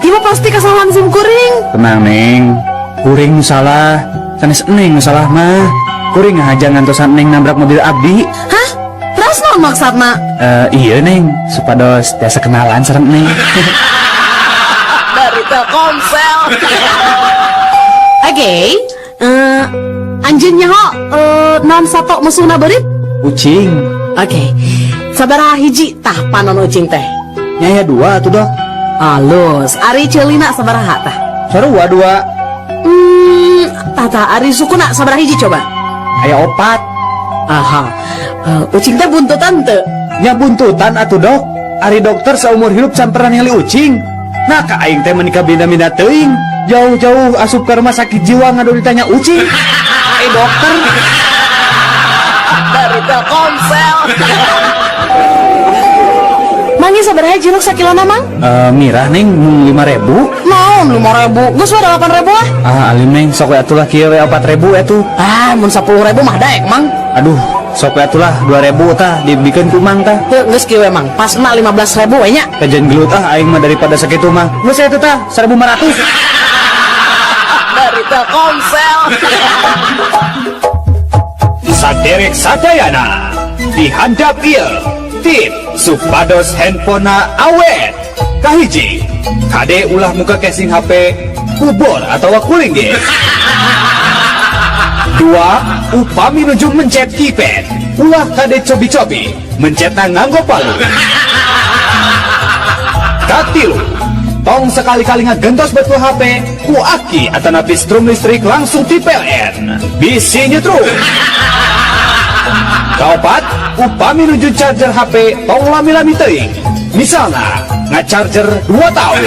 S5: Ieu mah pasti kesalahan sim kuring.
S8: Tenang, Neng. Kuring nu salah, sanes Neng nu salah mah. Kuring ngahaja ngantosan Neng nabrak mobil abdi.
S5: Hah? Terus naon maksudna?
S8: Eh, iya Neng, supados tiasa kenalan sareng Neng.
S3: Dari Telkomsel.
S5: Oke, anjeun nyaho naon sato musuhna beurit?
S8: Ucing.
S5: Oke. Sabaraha hiji tah panon ucing teh?
S8: Nya aya dua atuh, Dok.
S5: Alus, ari ceulina sabaraha tah?
S8: Sarua dua.
S5: Tah tah ari sukuna sabaraha hiji coba?
S8: Aya opat.
S5: Aha. Ucing teh buntutan teu?
S8: Nya buntutan atuh, Dok. Ari dokter saumur hidup can pernah ningali ucing. Nah, ka aing teh meuni kabina-bina teuing. Jauh-jauh asup ke rumah sakit jiwa ngadu ditanya ucing. Ai dokter.
S3: Dari Telkomsel.
S5: Mangi sabaraha cilok sakilona, Mang?
S8: Mirah Neng, mung 5.000.
S5: Naon 5.000? Geus we 8.000 ah.
S8: Ah, alim Neng, sok we atuh lah kieu we 4.000 atuh.
S5: Ah, mun 10.000 mah daek, Mang.
S8: Aduh, sok we atuh lah 2.000 tah dibikeun ku Mang tah.
S5: Teu geus kieu we, Mang. Pasna 15.000 we nya.
S8: Kajian gelut ah aing mah daripada sakitu mah. Geus atuh tah 1.500.
S3: Dari Telkomsel.
S12: Saderek sadayana dihandap ieu tip supados handphonena awet. Kahiji, kade ulah muka casing HP kubor atau kuling ge. Dua, upami nuju mencet keypad ulah kade cobi-cobi mencetna nganggo palu. Katilu, tong sekali-kali ngagentos betul HP ku aki atanapi strum listrik langsung ti PLN bisi nyetrum. Kaopat, upami nuju charger HP tong lami-lami teuing, misalna ngacharger 2 tahun.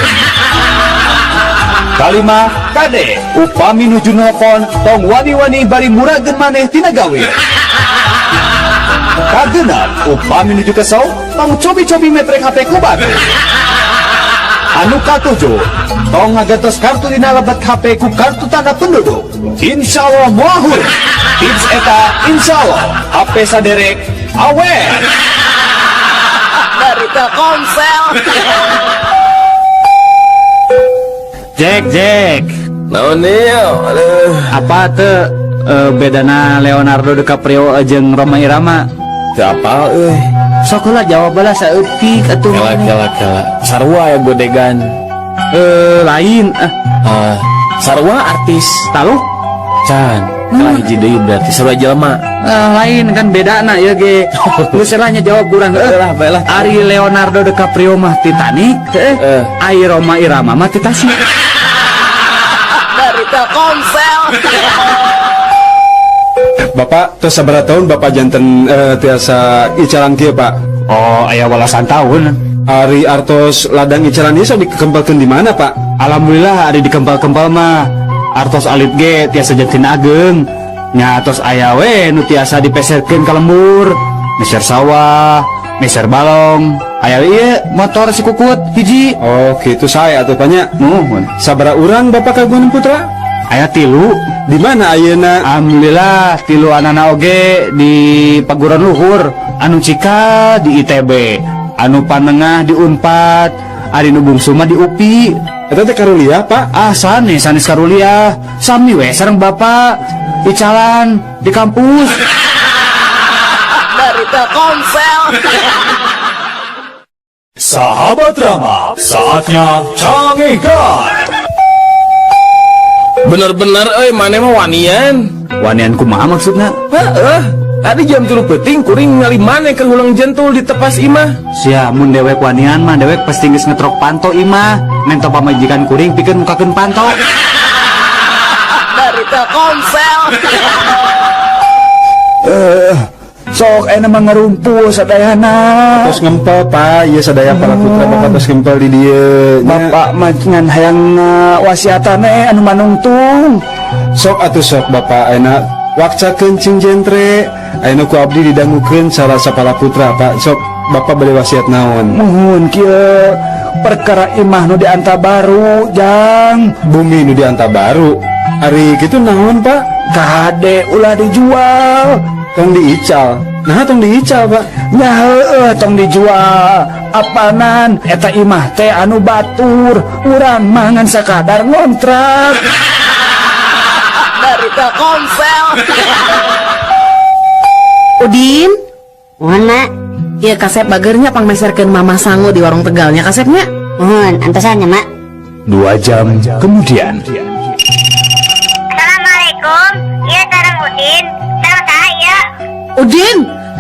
S12: Kalima, kade upami nuju nelpon tong wani-wani bari murageun maneh tina gawe. Kagenep, upami nuju kesel tong cobi-cobi metrek HP ku batu. Anu katujuh, tong ngagentos kartu dina lebet HP ku kartu tanda penduduk. Insya Allah moal. Tips eta insya Allah HP saderek awet.
S3: Dari Telkomsel.
S8: Jack, Jack.
S2: Naon ieu? Aduh.
S8: Apa teu bedana Leonardo DiCaprio jeung Rhoma Irama?
S2: Teu apal euy.
S8: Sok heula jawab heula saeutik atuh.
S2: Kela kela kela. Sarua ya godegan.
S8: Lain ah.
S2: Sarua artis.
S8: Taluh?
S2: Can. Kalah hiji deui berarti sarua jelema.
S8: Lain kan bedana ieu ge. Geus lah nya jawab kurang heuh.
S2: Baiklah, baiklah.
S8: Ari Leonardo DiCaprio mah Titanic, heuh. Ari Rhoma Irama mah ti Tasik.
S3: Dari Telkomsel.
S6: Bapak, tos sabaraha tahun Bapak janten tiasa icalan kieu, Pak?
S8: Oh, aya walasan tahun.
S6: Ari artos ladang icalan ieu sok dikempelkeun di mana, Pak?
S8: Alhamdulillah ari dikempel-kempel mah artos alit ge tiasa janten ageng. Nya atos aya we nu tiasa dipeserkeun ka lembur, meser sawah, meser balong. Aya ieu motor si kukut hiji.
S6: Oh, kitu sae atuh Pak nya.
S8: Nuhun.
S6: Sabaraha urang Bapak kagungan putra?
S8: Aya 3.
S6: Di mana ayeuna?
S8: Alhamdulillah 3 anana oge di paguron luhur, anu cika di ITB, anu panengah di Unpad, ari nu bungsu mah di UPI.
S6: Eta teh karuliah, Pak?
S8: Ah, sanes, sanes karuliah. Sami we sareng Bapak icalan di kampus.
S3: Dari Telkomsel.
S12: Sahabat Rama, saatnya canggihkan.
S2: Bener-bener euy maneh mah wanian.
S8: Wanian kumaha maksudna?
S2: Heeh. Tadi jam 3 peuting kuring ningali maneh keur hulang jentul di tepas imah.
S8: Sia mun dewek wanian mah dewek pasti geus ngetrok panto imah. Nento pamajikan kuring pikeun mukakeun panto.
S3: Dari Telkomsel.
S4: Sok ayeuna mah ngarumpul sadayana.
S10: Tos ngempel, Pak. Ieu sadaya para putra Bapak tos ngempel di dieu. Nya.
S4: Bapak mah ngan hayang wasiatan anu manungtung.
S10: Sok atuh sok Bapak ayeuna wakcakeun cing jentre. Ayeuna ku abdi didangukeun cara sapala putra, Pak. Sok Bapak bade wasiat naon?
S4: Muhun kieu perkara imah nu di Antabaru, Jang.
S10: Bumi nu di Antabaru. Ari kitu naon, Pak?
S4: Kade ulah dijual.
S10: Tong diical. Nah, tong diical, Pak.
S4: Nya heueuh tong dijual. Apanan eta imah teh anu batur, urang mah ngan sakadar ngontrak.
S3: Dari Telkomsel.
S5: Udin,
S7: Mohon, Mak.
S5: Iya kasep bagernya pangmeserkeun Mama sangu di warung Tegalnya kasepnya.
S7: Mohon, antosan nya, Mak.
S12: 2 jam kemudian.
S7: Assalamualaikum. Iya sareng Udin. Sareng saha ieu?
S5: Udin,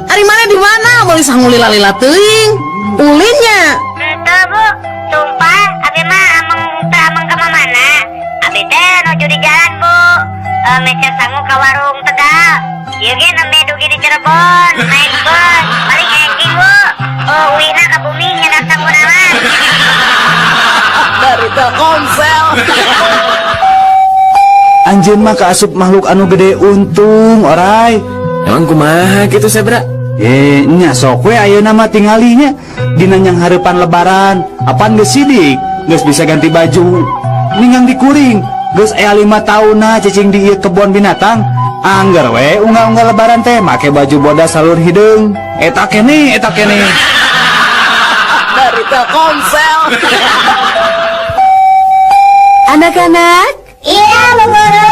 S5: ari maneh di mana? Meuli sangu lila-lila teuing. Ulinnya.
S7: Henteu, Bu. Sumpah, abi mah ameng teu ameng ka mana. Abi teh nuju di jalan, Bu. E, meser sangu ka warung Tegal. Ieu ge nembe dugi di Cirebon, naik bus. Paling enjing, Bu. Oh, uihna ka bumi nyandak sanguna mah.
S3: Dari Telkomsel.
S4: Anjeun mah kaasup makhluk anu gede untung, orai.
S2: Emang kumaha gitu, Sebra?
S8: Eh, nya sok we ayeuna mah tinggalinya dina nyang hareupan lebaran. Apan geus sidik, geus bisa ganti baju. Ninggang dikuring, geus aya 5 taunna cicing di ieu kebon binatang. Angger we unggal-unggal lebaran teh make baju bodas salur hideung. Eta keneh, eta keneh.
S3: Dari Telkomsel.
S5: Anak-anak,
S7: Iya, Bu Guru.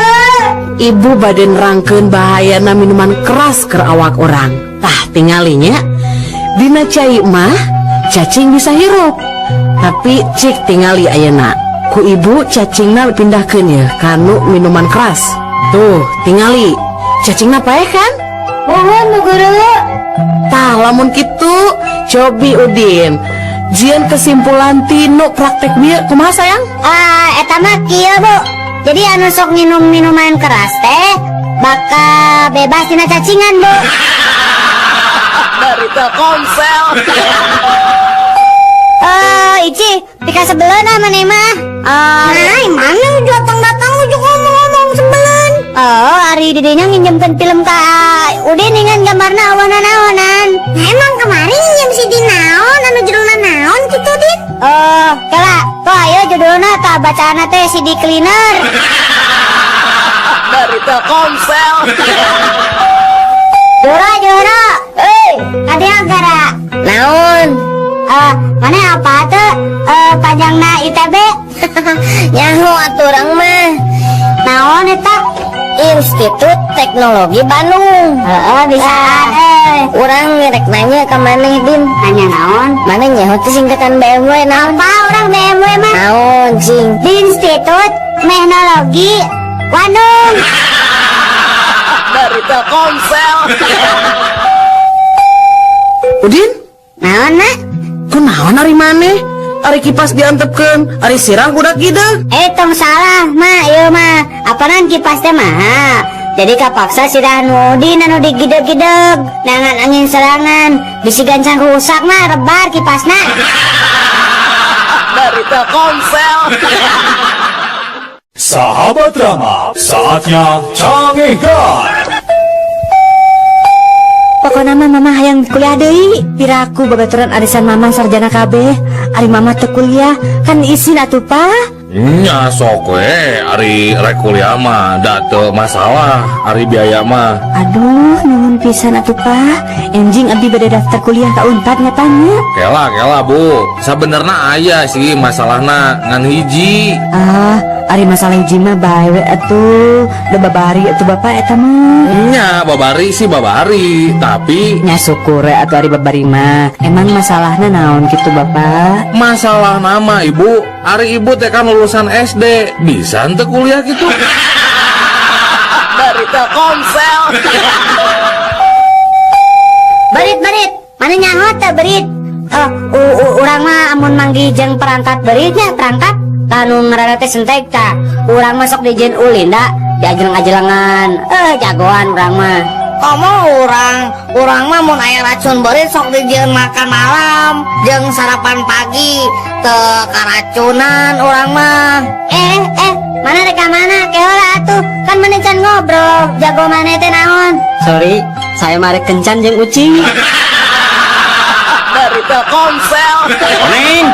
S5: Ibu bade nerangkeun bahayana minuman keras ke awak urang. Tah tingalinya, dina cai mah cacing bisa hirup. Tapi cik tingali ayeuna. Ku ibu cacingna pindahkeun ya kanu minuman keras. Tuh, tingali. Cacingna paeh kan?
S7: Mohon, Bu Guru.
S5: Tah lamun kitu cobi Udin. Jieun kesimpulan tinu praktek bieu kumaha sayang?
S7: Ah, eta mah kieu, Bu. Jadi anu sok minum minuman keras teh bakal bebas tina cacingan, Bu.
S3: Dari Telkomsel.
S7: Eh, Ici, pika sebeleun ah maneh mah. Nah, mana datang-datang ujuk ngomong-ngomong sebeleun. Oh, ari didinya nginjemkeun film ka Udin dengan gambarna awanan-awanan. Nah, emang kemarin nginjem CD naon anu judulna naon kitu, Din? Oh, kela, tuh ayo judulna tah bacaanna teh CD cleaner.
S3: Dari Telkomsel.
S7: Jora, Jora. Eh, kadieu gara. Naon? Eh, mana apa tuh? Eh, panjangna ITB? Nyaho atuh urang mah. Naon eta? Institut Teknologi Bandung. Heeh, bisa. Eh, urang rek nanya ka maneh, Din. Nanya naon? Maneh nyaho teh singkatan BMW naon? Apa urang BMW mah? Naon, sing? Di Institut Teknologi Bandung.
S3: Dari Telkomsel.
S5: Udin,
S7: Naon, Mak?
S5: Kunaon ari maneh? Ari kipas diantepkeun, ari sirah budak gideg.
S7: Eh, tong salah, Mak, ieu mah. Apanan kipas teh mahal. Jadi kapaksa sirah nu Udin anu digideg-gideg. Nangan angin serangan, bisi gancang rusak mah rebar kipasna.
S3: Dari Telkomsel.
S12: Sahabat Rama, saatnya Cangehgar.
S13: Pokokna mah mama hayang kuliah deui. Piraku babaturan arisan mama sarjana kabeh. Ari mama teu kuliah, kan isin atuh, Pa.
S2: Nya sok we, ari rek kuliah mah da teu masalah, ari biaya mah.
S13: Aduh, nuhun pisan atuh, Pa. Enjing abdi bade daftar kuliah ka Unpad nya tanya.
S2: Kela kela Bu, sabenerna aya sih masalahna ngan hiji.
S13: Ah, ari masalah hiji mah bae we atuh. Da babari atuh Bapak eta mah.
S2: Nya babari sih babari, tapi
S13: Nya syukur we atuh ari babari mah. Emang masalahna naon kitu Bapak?
S2: Masalah nama Ibu, ari Ibu teh kan lulusan SD, bisa henteu kuliah gitu.
S3: Dari Telkomsel.
S7: Berit, berit. Mana nyaho teh berit? Oh, urang mah amun manggih jeung perangkat beritnya, perangkat anu ngaranna teh sentek ta. Urang mah sok dijieun ulin da, diajeleng-ajelengan. Eh, jagoan urang mah. Komo urang mah mun aya racun beurit sok dijieun makan malam jeung sarapan pagi, teu karacunan urang mah. Eh eh, mana rek ka mana? Ke heula atuh, kan maneh can ngobrol. Jago maneh teh naon?
S9: Sorry, saya mah rek kencan jeung ucing.
S3: Dari Telkomsel.
S8: Koneng.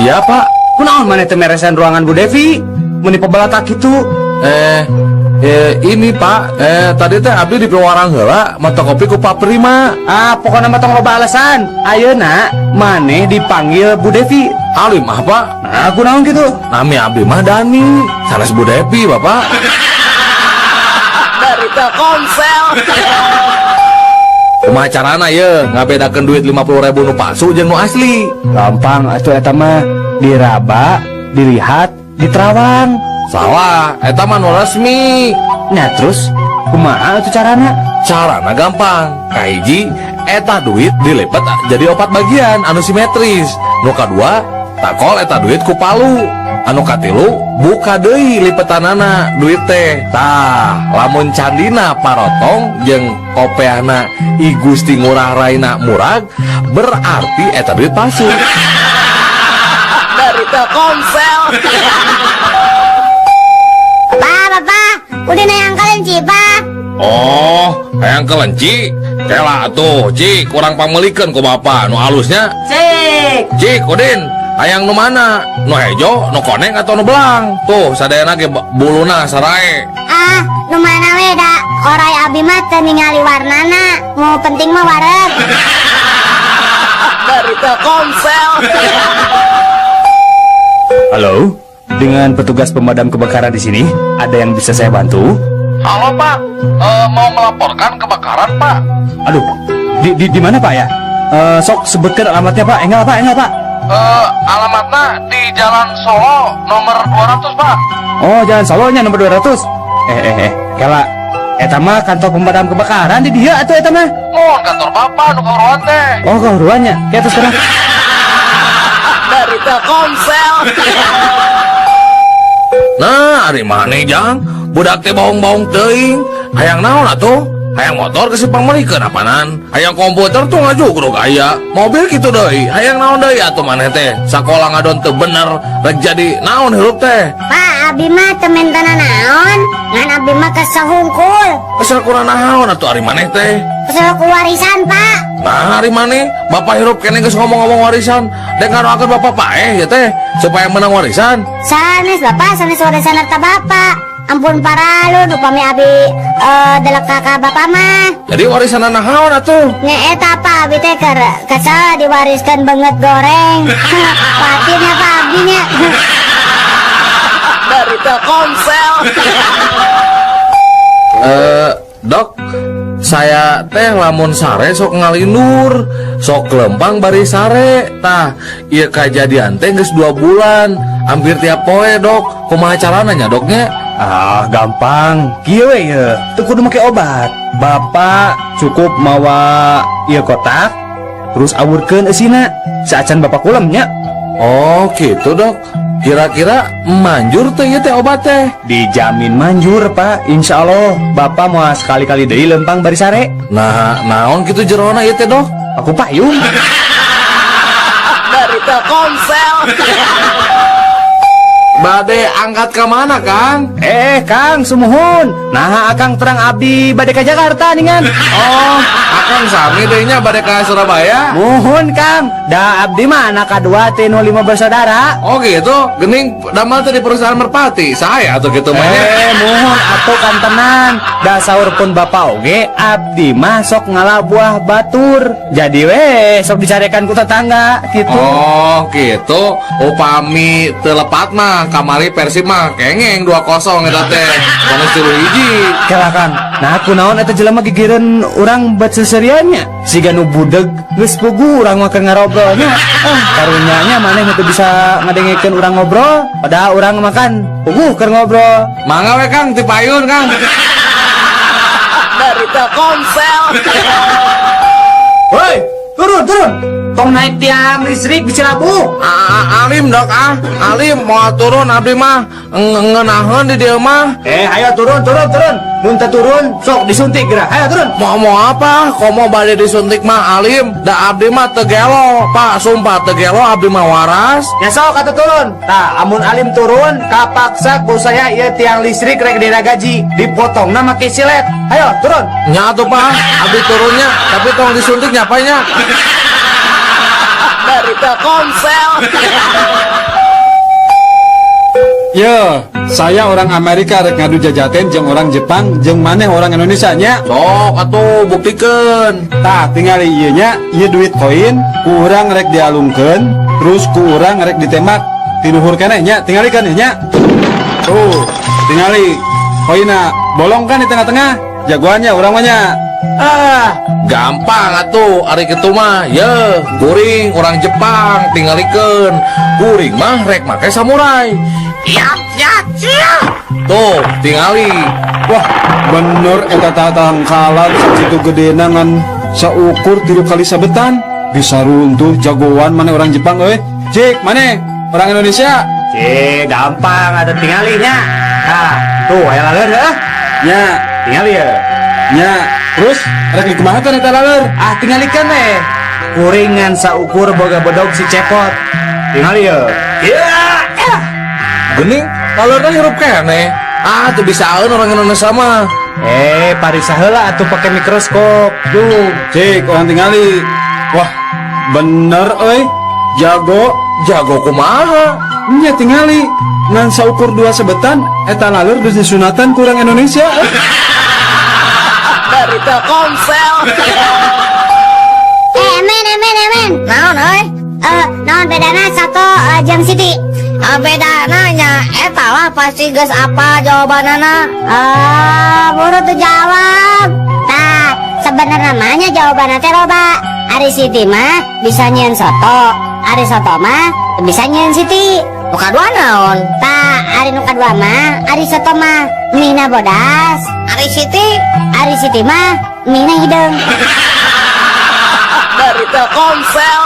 S2: Iya, Pak.
S8: Kunaon maneh teh meresan ruangan Bu Devi? Meni pebalatak kitu.
S2: Eh, eh ini Pak, tadi teh abdi di pewarang heula mata kopi ku Pak Prima.
S8: Ah, pokoknya mah tong loba alasan. Ayeuna maneh dipanggil Bu Devi.
S2: Alim ah, Pak.
S8: Nah, kunaon kitu?
S2: Nami abdi mah Dani, sanes Bu Devi, Bapak.
S3: Dari Telkomsel.
S2: Kumaha carana ye ngabedakeun duit 50.000 nu palsu jeung nu asli?
S8: Gampang atuh eta mah, diraba, dilihat, diterawang.
S2: Salah, eta mah nu resmi.
S8: Nah, terus kumaha atuh carana?
S2: Carana gampang. Kahiji, eta duit dilipat jadi opat bagian anu simetris. Nu kadua, takol eta duit ku palu. Anu katilu, buka deui lipetanana duit teh. Tah, lamun candina parotong jeung kopeahna I Gusti Ngurah Raina murag, berarti eta duit palsu.
S3: Dari Telkomsel.
S7: Bapak, bapak, udah hayang kelenci, Pak.
S2: Oh, hayang kelenci? Kela atuh, Cik, kurang pangmeulikeun ku bapak nu alusnya.
S5: Cik.
S2: Cik, Udin, hayang nu mana? Nu hejo, nu koneng atau nu belang? Tuh, sadayana ge buluna sarae.
S7: Ah, nu mana we da orai abi mah teu ningali warnana. Nu penting mah wareg.
S3: Dari Telkomsel.
S8: Halo, dengan petugas pemadam kebakaran di sini, ada yang bisa saya bantu?
S2: Halo, Pak, mau melaporkan kebakaran, Pak.
S8: Aduh, di mana Pak ya? Sok sebutkan alamatnya Pak. Enggak Pak, enggak Pak.
S2: Alamatnya di Jalan Solo nomor 200, Pak.
S8: Oh, Jalan Solonya nomor 200. Eh eh eh, kela eta mah kantor pemadam kebakaran di dia atuh eta mah.
S2: Oh, kantor Bapak nu kahuruan teh.
S8: Oh, kahuruannya. Kayak terus sekarang.
S3: Dari Telkomsel.
S2: Nah, ari maneh jang, budak teh bohong-bohong teuing. Hayang naon atuh? Hayang motor ke simpang meulikeun apanan? Hayang komputer tuh ngajugruk aya. Mobil kitu deui. Hayang naon deui atuh maneh teh? Sakola ngadon teu bener, rek jadi naon hirup teh?
S7: Pak, abi mah teu mentana naon, ngan abi mah kesel hungkul.
S2: Kesel kurang naon atuh ari maneh teh?
S7: Kesel ku warisan, Pak.
S2: Nah, ari maneh, bapak hirup keneh geus ngomong-ngomong warisan. Dek ngadoakeun bapak paeh ya teh supaya menang warisan.
S7: Sanes Bapak, sanes warisan harta Bapak. Ampun paralun upami abi delek ka bapak mah.
S2: Jadi warisan naon atuh?
S7: Nya eta Pak, abi teh keur kesel diwariskan banget goreng. Patinnya Pak abi nya.
S3: Dari Telkomsel.
S2: Dok, saya teh lamun sare sok ngalindur, sok lempang bari sare. Tah, ieu kajadian teh geus 2 bulan, hampir tiap poe, Dok. Kumaha carana nya, Doknya?
S8: Ah, gampang. Kieu we ye, teu kudu make obat. Bapak cukup mawa ieu kotak, terus awurkeun eusina. Saacan bapak kulem nya.
S2: Oh, gitu, Dok. Kira-kira manjur teh ieu teh obat teh?
S8: Dijamin manjur, Pak. Insya Allah, Bapak mau sekali-kali deui lempang bari sare.
S2: Nah, naon kitu jerona ieu teh, Dok?
S8: Aku payung.
S3: Dari Telkomsel.
S2: Bade angkat ke mana, Kang?
S8: Eh, Kang, sumuhun. Nah, Akang terang abdi bade ke Jakarta ningan.
S2: Oh, Akang sami deui nya bade ka Surabaya.
S8: Muhun, Kang. Da abdi mah anak kadua ti nu 5 bersaudara.
S2: Oh gitu, gening damel teh di perusahaan Merpati. Saya atau gitu mah nya.
S8: Eh, muhun atuh kantenan. Da saur pun bapak oge abdi mah sok ngala buah batur. Jadi we sok dicarekan ku tetangga gitu.
S2: Oh, gitu. Upami teu lepat mah kamari Persib mah kengeng 2-0 eta teh. Bonus 3-1.
S8: Kela Kang. Nah, kunaon eta jelema gigireun urang bet seseriannya. Siga nu budeg geus puguh urang mah keur ngarobrolnya. Ah, karunyanya maneh teu bisa ngadengekeun urang ngobrol, padahal urang makan puguh keur ngobrol.
S2: Mangga we Kang, ti payun Kang.
S3: Dari Telkomsel.
S8: Woi, turun, turun. Tong naik tiang listrik bisa labuh.
S2: Alim dok ah, alim mau turun abdi mah ngeunaheun di dieu mah.
S8: Eh, ayo turun, turun, turun. Mun teu turun, sok disuntik geura. Ayo turun.
S2: Mau mau apa? Komo bade disuntik mah alim, da abdi mah teu gelo, Pak, sumpah teu gelo abdi mah waras.
S8: Ya sok atuh turun. Tah, amun alim turun, kapaksa ku saya ieu tiang listrik rek dina gaji, dipotongna make silet. Ayo turun.
S2: Nya atuh Pak, abdi turunnya, tapi tong disuntik nyapanya.
S3: Dari Telkomsel.
S6: Yo, saya orang Amerika rek ngadu jajaten jeung orang Jepang jeung maneh orang Indonesia nya.
S2: Sok atuh buktikeun.
S6: Tah, tingali ieu nya, ieu duit koin, ku urang rek dialungkeun, terus ku urang rek ditembak. Ti luhur keneh nya, tingalikeun nya. Tuh, tingali koinna bolong kan di tengah-tengah. Jagoannya urang mah nya.
S2: Ah, gampang atuh ari kitu mah. Ye, kuring orang Jepang tingalikeun. Kuring mah rek make samurai. Yap, yap, siap. Tuh, tingali.
S6: Wah, bener eta tatangkalan sakitu gedena ngan saukur 3 kali sabetan. Bisa runtuh jagoan mana orang Jepang euy. Cik, mana orang Indonesia?
S8: Cik, gampang ada tingalinya. Nah, tuh aya laleur heuh.
S6: Nya,
S8: tingali ya.
S6: Nya, terus rek dikumaha teh eta laleur?
S8: Ah, tingalikeun we. Kuringan saukur boga bedog si cepot. Tingali ya.
S2: Ya. Gening, laleurna hirup keneh. Ah, tuh bisaeun orang Indonesia mah.
S8: Eh, pariksa heula atuh pake mikroskop.
S6: Duh, cik, orang tingali. Wah, bener euy. Jago.
S2: Jago kumaha?
S6: Nya tingali. Ngan saukur 2 sebetan, eta laleur geus disunatan ku urang Indonesia.
S3: Dari Telkomsel.
S7: Eh, emen, emen, emen. Naon euy? Naon bedana satu jam Siti? Bedana nya eta lah pasti geus apa jawabanana. Buru tuh jawab. Tah, sebenarnya mah nya jawabanna teh loba. Ari Siti mah bisa nyieun soto, ari soto mah bisa nyieun Siti. Nu kadua naon? Tah, ari nu kadua mah ari soto mah mie-na bodas. Ari Siti, ari Siti mah mie-na hideung.
S3: Dari Telkomsel.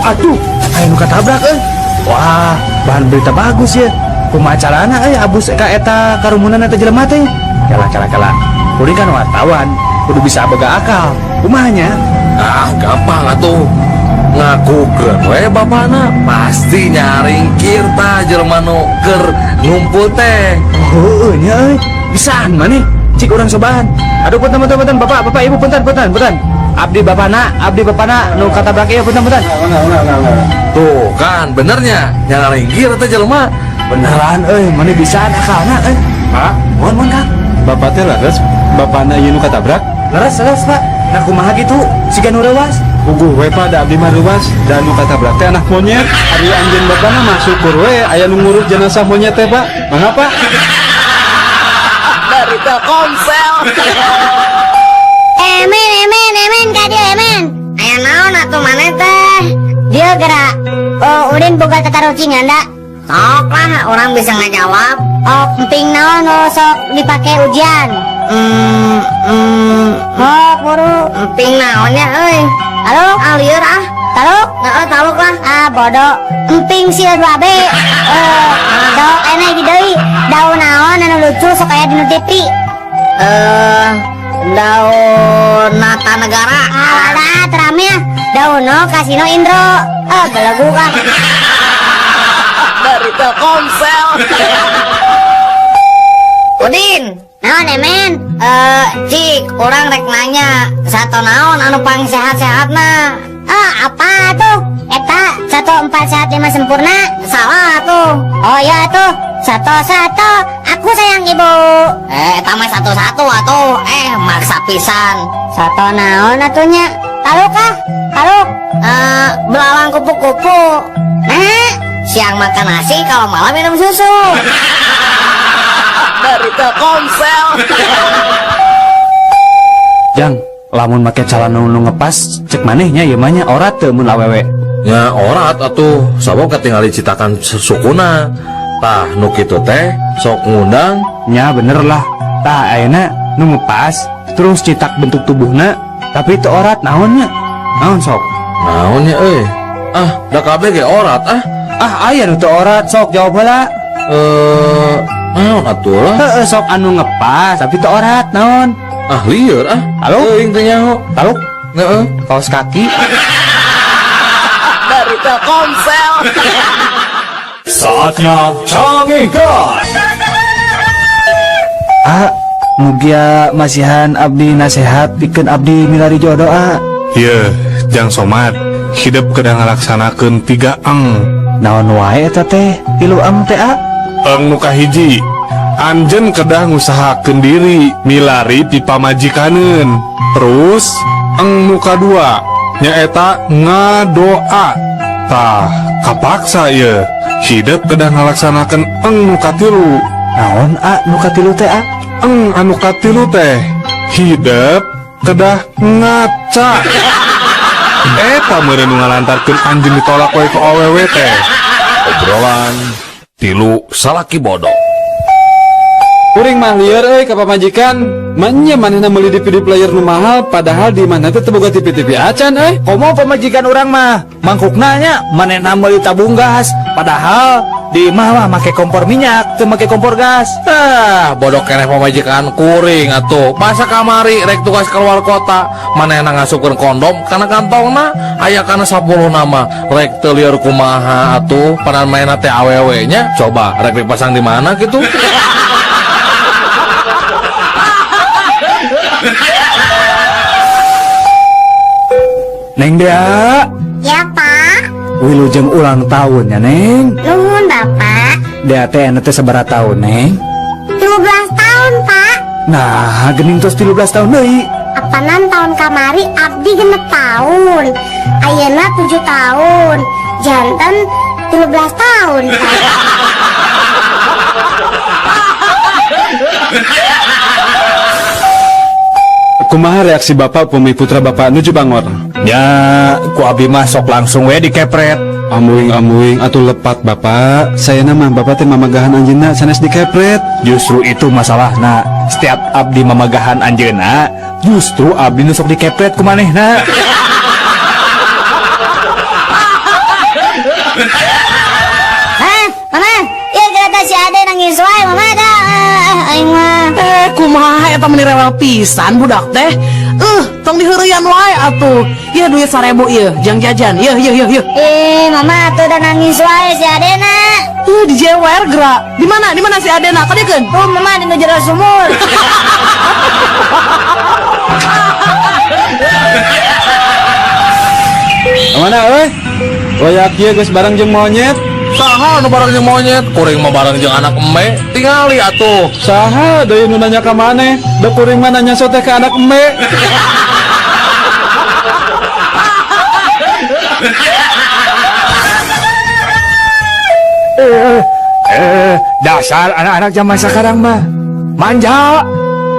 S8: Aduh, aya nu katabrak euy. Wah, bahan berita bagus ya. Kumaha carana euy abus ka eta karumunan eta jelema teh? Kala kala kala. Kuring kan wartawan, kudu bisa boga akal. Kumaha nya?
S2: Ah, gampang atuh. Ngakukeun we bapana pasti nyaringkir tah jelema nu keur ngumpul teh.
S8: Heueuh nya euy. Bisaan maneh? Cik urang cobaan. Aduh, punten punten punten bapak, bapak ibu punten punten punten. Abdi bapana nu katabrak ieu punten punten.
S2: Tuh kan benernya nyaringkir teh jelema.
S8: Beneran euy, maneh bisaan akalna euy.
S6: Pak,
S8: mohon mohon Kang.
S6: Bapak teh leres, bapana ieu nu katabrak?
S8: Leres leres Pak. Nah kumaha kitu? Siga nu reuas.
S6: Puguh we Pak, da abdi mah reuas, da nu katabrak teh anak monyet. Ari anjeun bapana mah syukur we aya nu ngurus jenazah monyet teh Pak. Mangga Pak.
S3: Dari Telkomsel.
S7: Emen, emen, emen, ka dieu emen. Aya naon atuh maneh teh? Dieu gerak. Oh, Udin boga tatarucingan da. Sok lah, orang bisa ngajawab. Oh, emping naon nu sok dipake ujian? Oh, buru. Emping naon ya euy? Taluk? Ah, lieur ah. Taluk? Heeh, taluk lah. Ah, bodoh. Emping sia 2B. Sok enak gitu deui. Daun naon anu lucu sok aya dina TV? Daun Nata Negara. Ah, lah, terame ah. Daun no Kasino Indro. Ah, belegu kan.
S3: Dari Telkomsel.
S7: Udin, naon emen? Cik, orang rek nanya, satu naon anu pang sehat-sehatna? Ah, apa tuh? Eta 1 4 sehat 5 sempurna? Salah tuh. Oh iya tuh, 1 1. Aku sayang ibu. Eta mah 1 1 atuh. Maksa pisan. 1 naon atunya? Taluk ah? Taluk? Belalang kupu-kupu. Nah, siang makan nasi, kalau malam minum susu.
S3: Dari Telkomsel.
S8: Jang, lamun make calana nu ngepas, cek manehnya ieu mah nya orat teu mun awewe.
S2: Nya orat atuh, sabab katingali citakan sukuna. Tah nu kitu teh sok ngundang.
S8: Nya bener lah. Tah ayeuna nu ngepas terus citak bentuk tubuhna tapi teu orat naon nya? Naon sok?
S2: Naon nya euy? Ah, da kabeh ge orat ah.
S8: Ah, aya nu teu orat, sok jawab heula.
S2: Naon atuh lah?
S8: Heeh, sok anu ngepas tapi teu orat naon?
S2: Ah, lieur ah.
S8: Halo?
S2: Teuing teu nyaho.
S8: Taluk?
S2: Heeh.
S8: Kaos kaki.
S3: Dari Telkomsel.
S12: Saatnya Canggihkan.
S8: Ah, mugia masihan abdi nasehat pikeun abdi milari jodoh ah.
S14: Ye, Jang Somad, hidup kedah ngalaksanakeun 3 eng.
S8: Naon wae eta teh? 3 eng teh ah?
S14: Eng nu kahiji, anjeun kedah ngusahakeun diri milari ti pamajikaneun. Terus eng nu kadua nyaeta ngadoa. Tah, kapaksa ye, hidup kedah ngalaksanakeun eng nu katilu.
S8: Naon ah nu katilu teh ah?
S14: Eng anu katilu teh hidup kedah ngaca. Eta meureun nu ngalantarkeun anjeun ditolak we ku awewe teh.
S2: Obrolan tilu salaki bodoh.
S6: Kuring mah lieur euy ka pamajikan. Manya manehna meuli DVD player nu mahal padahal di mana teh teu boga TV-TV acan euy.
S8: Komo pamajikan urang mah mangkukna nya manehna meuli tabung gas padahal di imah mah make kompor minyak teu make kompor gas.
S2: Ah, bodoh keneh pamajikan kuring atuh. Masa kamari rek tugas keluar kota manehna ngasupkeun kondom kana kantongna aya kana 10 nama rek teu lieur kumaha atuh panan manehna teh awewe nya coba rek dipasang di mana kitu.
S8: Neng Dea.
S7: Ya, Pak.
S8: Wilujeng ulang tahun ya, Neng.
S7: Nuhun, Bapak.
S8: Dea teh anu teh sabaraha tahun, Neng?
S7: 13 tahun, Pak.
S8: Nah, geuning tos 13 tahun deui.
S7: Apanan tahun kamari abdi 6 tahun. Ayeuna 7 tahun. Janten 13 tahun, Pak.
S6: Kumaha reaksi bapak pemi putra bapak nuju bangor?
S12: Ya, ku abi mah sok langsung we dikepret.
S6: Amuing-amuing atuh lepat bapak. Saya mah bapak teh mamagahan anjeunna sanes dikepret.
S12: Justru itu masalahna. Setiap abdi mamagahan anjeunna, justru abdi nu sok dikepret ku manehna.
S7: Hah, mama? Ieu kereta si Ade nangis wae mama dah. Aing mah.
S5: Kumaha eta meuni rewel pisan budak teh. Tong diheureyan wae atuh. Ieu duit 1000 ieu, jang jajan. Ieu ieu ieu ieu.
S7: Mama atuh da nangis wae si Adena.
S5: Dijewer gerak. Di mana? Di mana si Adena? Kadiekeun?
S7: Tuh mama di nu jero sumur.
S6: Mana euy? Wayak ieu geus bareng jeung monyet.
S2: Saha nu bareng jeung monyet? Kuring mah bareng jeung anak embe. Tingali atuh.
S6: Saha deui nu nanya ka maneh? Da kuring mah nanya soteh ka anak embe.
S4: Dasar anak-anak zaman sekarang mah manja.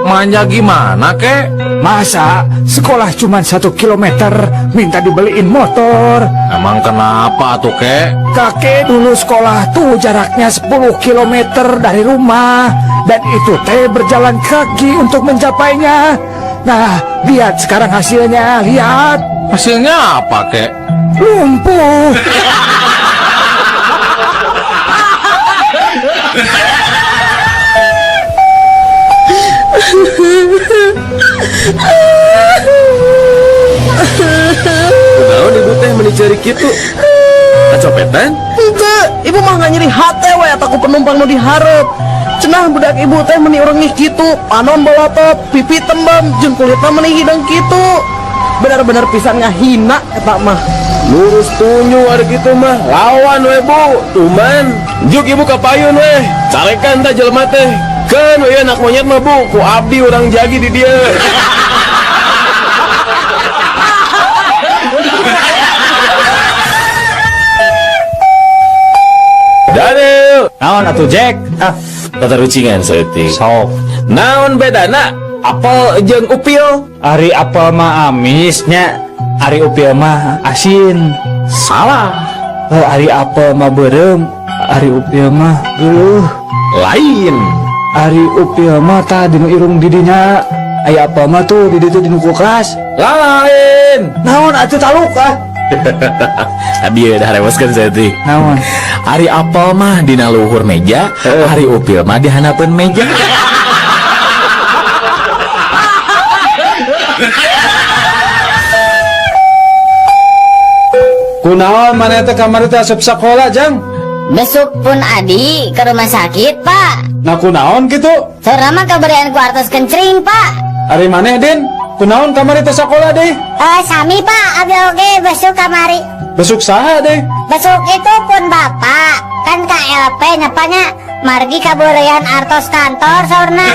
S2: Manja gimana kek?
S4: Masa sekolah cuma 1 kilometer minta dibeliin motor?
S2: Emang kenapa tuh kek?
S4: Kakek dulu sekolah tuh jaraknya 10 kilometer dari rumah. Dan itu teh berjalan kaki untuk mencapainya. Nah, lihat sekarang hasilnya, lihat.
S2: Hasilnya apa kek?
S4: Lumpuh.
S2: Kunaon ibu teh meuni ceurik kitu? Kacopetan?
S5: Henteu, ibu mah nggak nyeri hate we eta ku penumpang nu dihareup. Cenah budak ibu teh meuni urengih kitu, panon bolotot, pipi tembem, jeung kulitna meuni hideung kitu. Benar-benar pisan ngahina eta mah.
S2: Lurus tunyu ari kitu mah, lawan we bu, tuman. Juk ibu ka payun we, carekan tah jelema teh. Keun we anak monyet mah bu, ku abdi urang jagi di dieu. Daniel.
S12: Naon atuh Jack?
S2: Ah, tatarucingan saeutik.
S12: Sok.
S2: Naon bedana apel jeung upil?
S8: Ari apel mah amis nya, ari upil mah asin.
S2: Salah.
S8: Ari apel mah beureum, ari upil mah geuleuh.
S2: Lain.
S8: Ari upil mah tah dinu irung didinya. Aya apel mah tuh di ditu dinu kulkas.
S2: Lain.
S8: Naon atuh taluk ah?
S2: Abi udah reweskeun saeutik.
S8: Naon?
S2: Ari apel mah dina luhur meja, ari upil mah di handapeun meja.
S6: Kunaon maneh teh kamari teh asup sakola, Jang?
S7: Besuk pun adi ke rumah sakit, Pak.
S6: Nah kunaon kitu?
S7: Saurna mah kaberian ku artos kencring, Pak.
S6: Ari maneh, Din? Kunaon kamari teh sakola deh?
S7: Sami, Pak, abi oge besuk kamari.
S6: Besuk saha deh?
S7: Besuk itu pun Bapak. Kan KLP nyapanya margi kabolehan artos kantor saurna.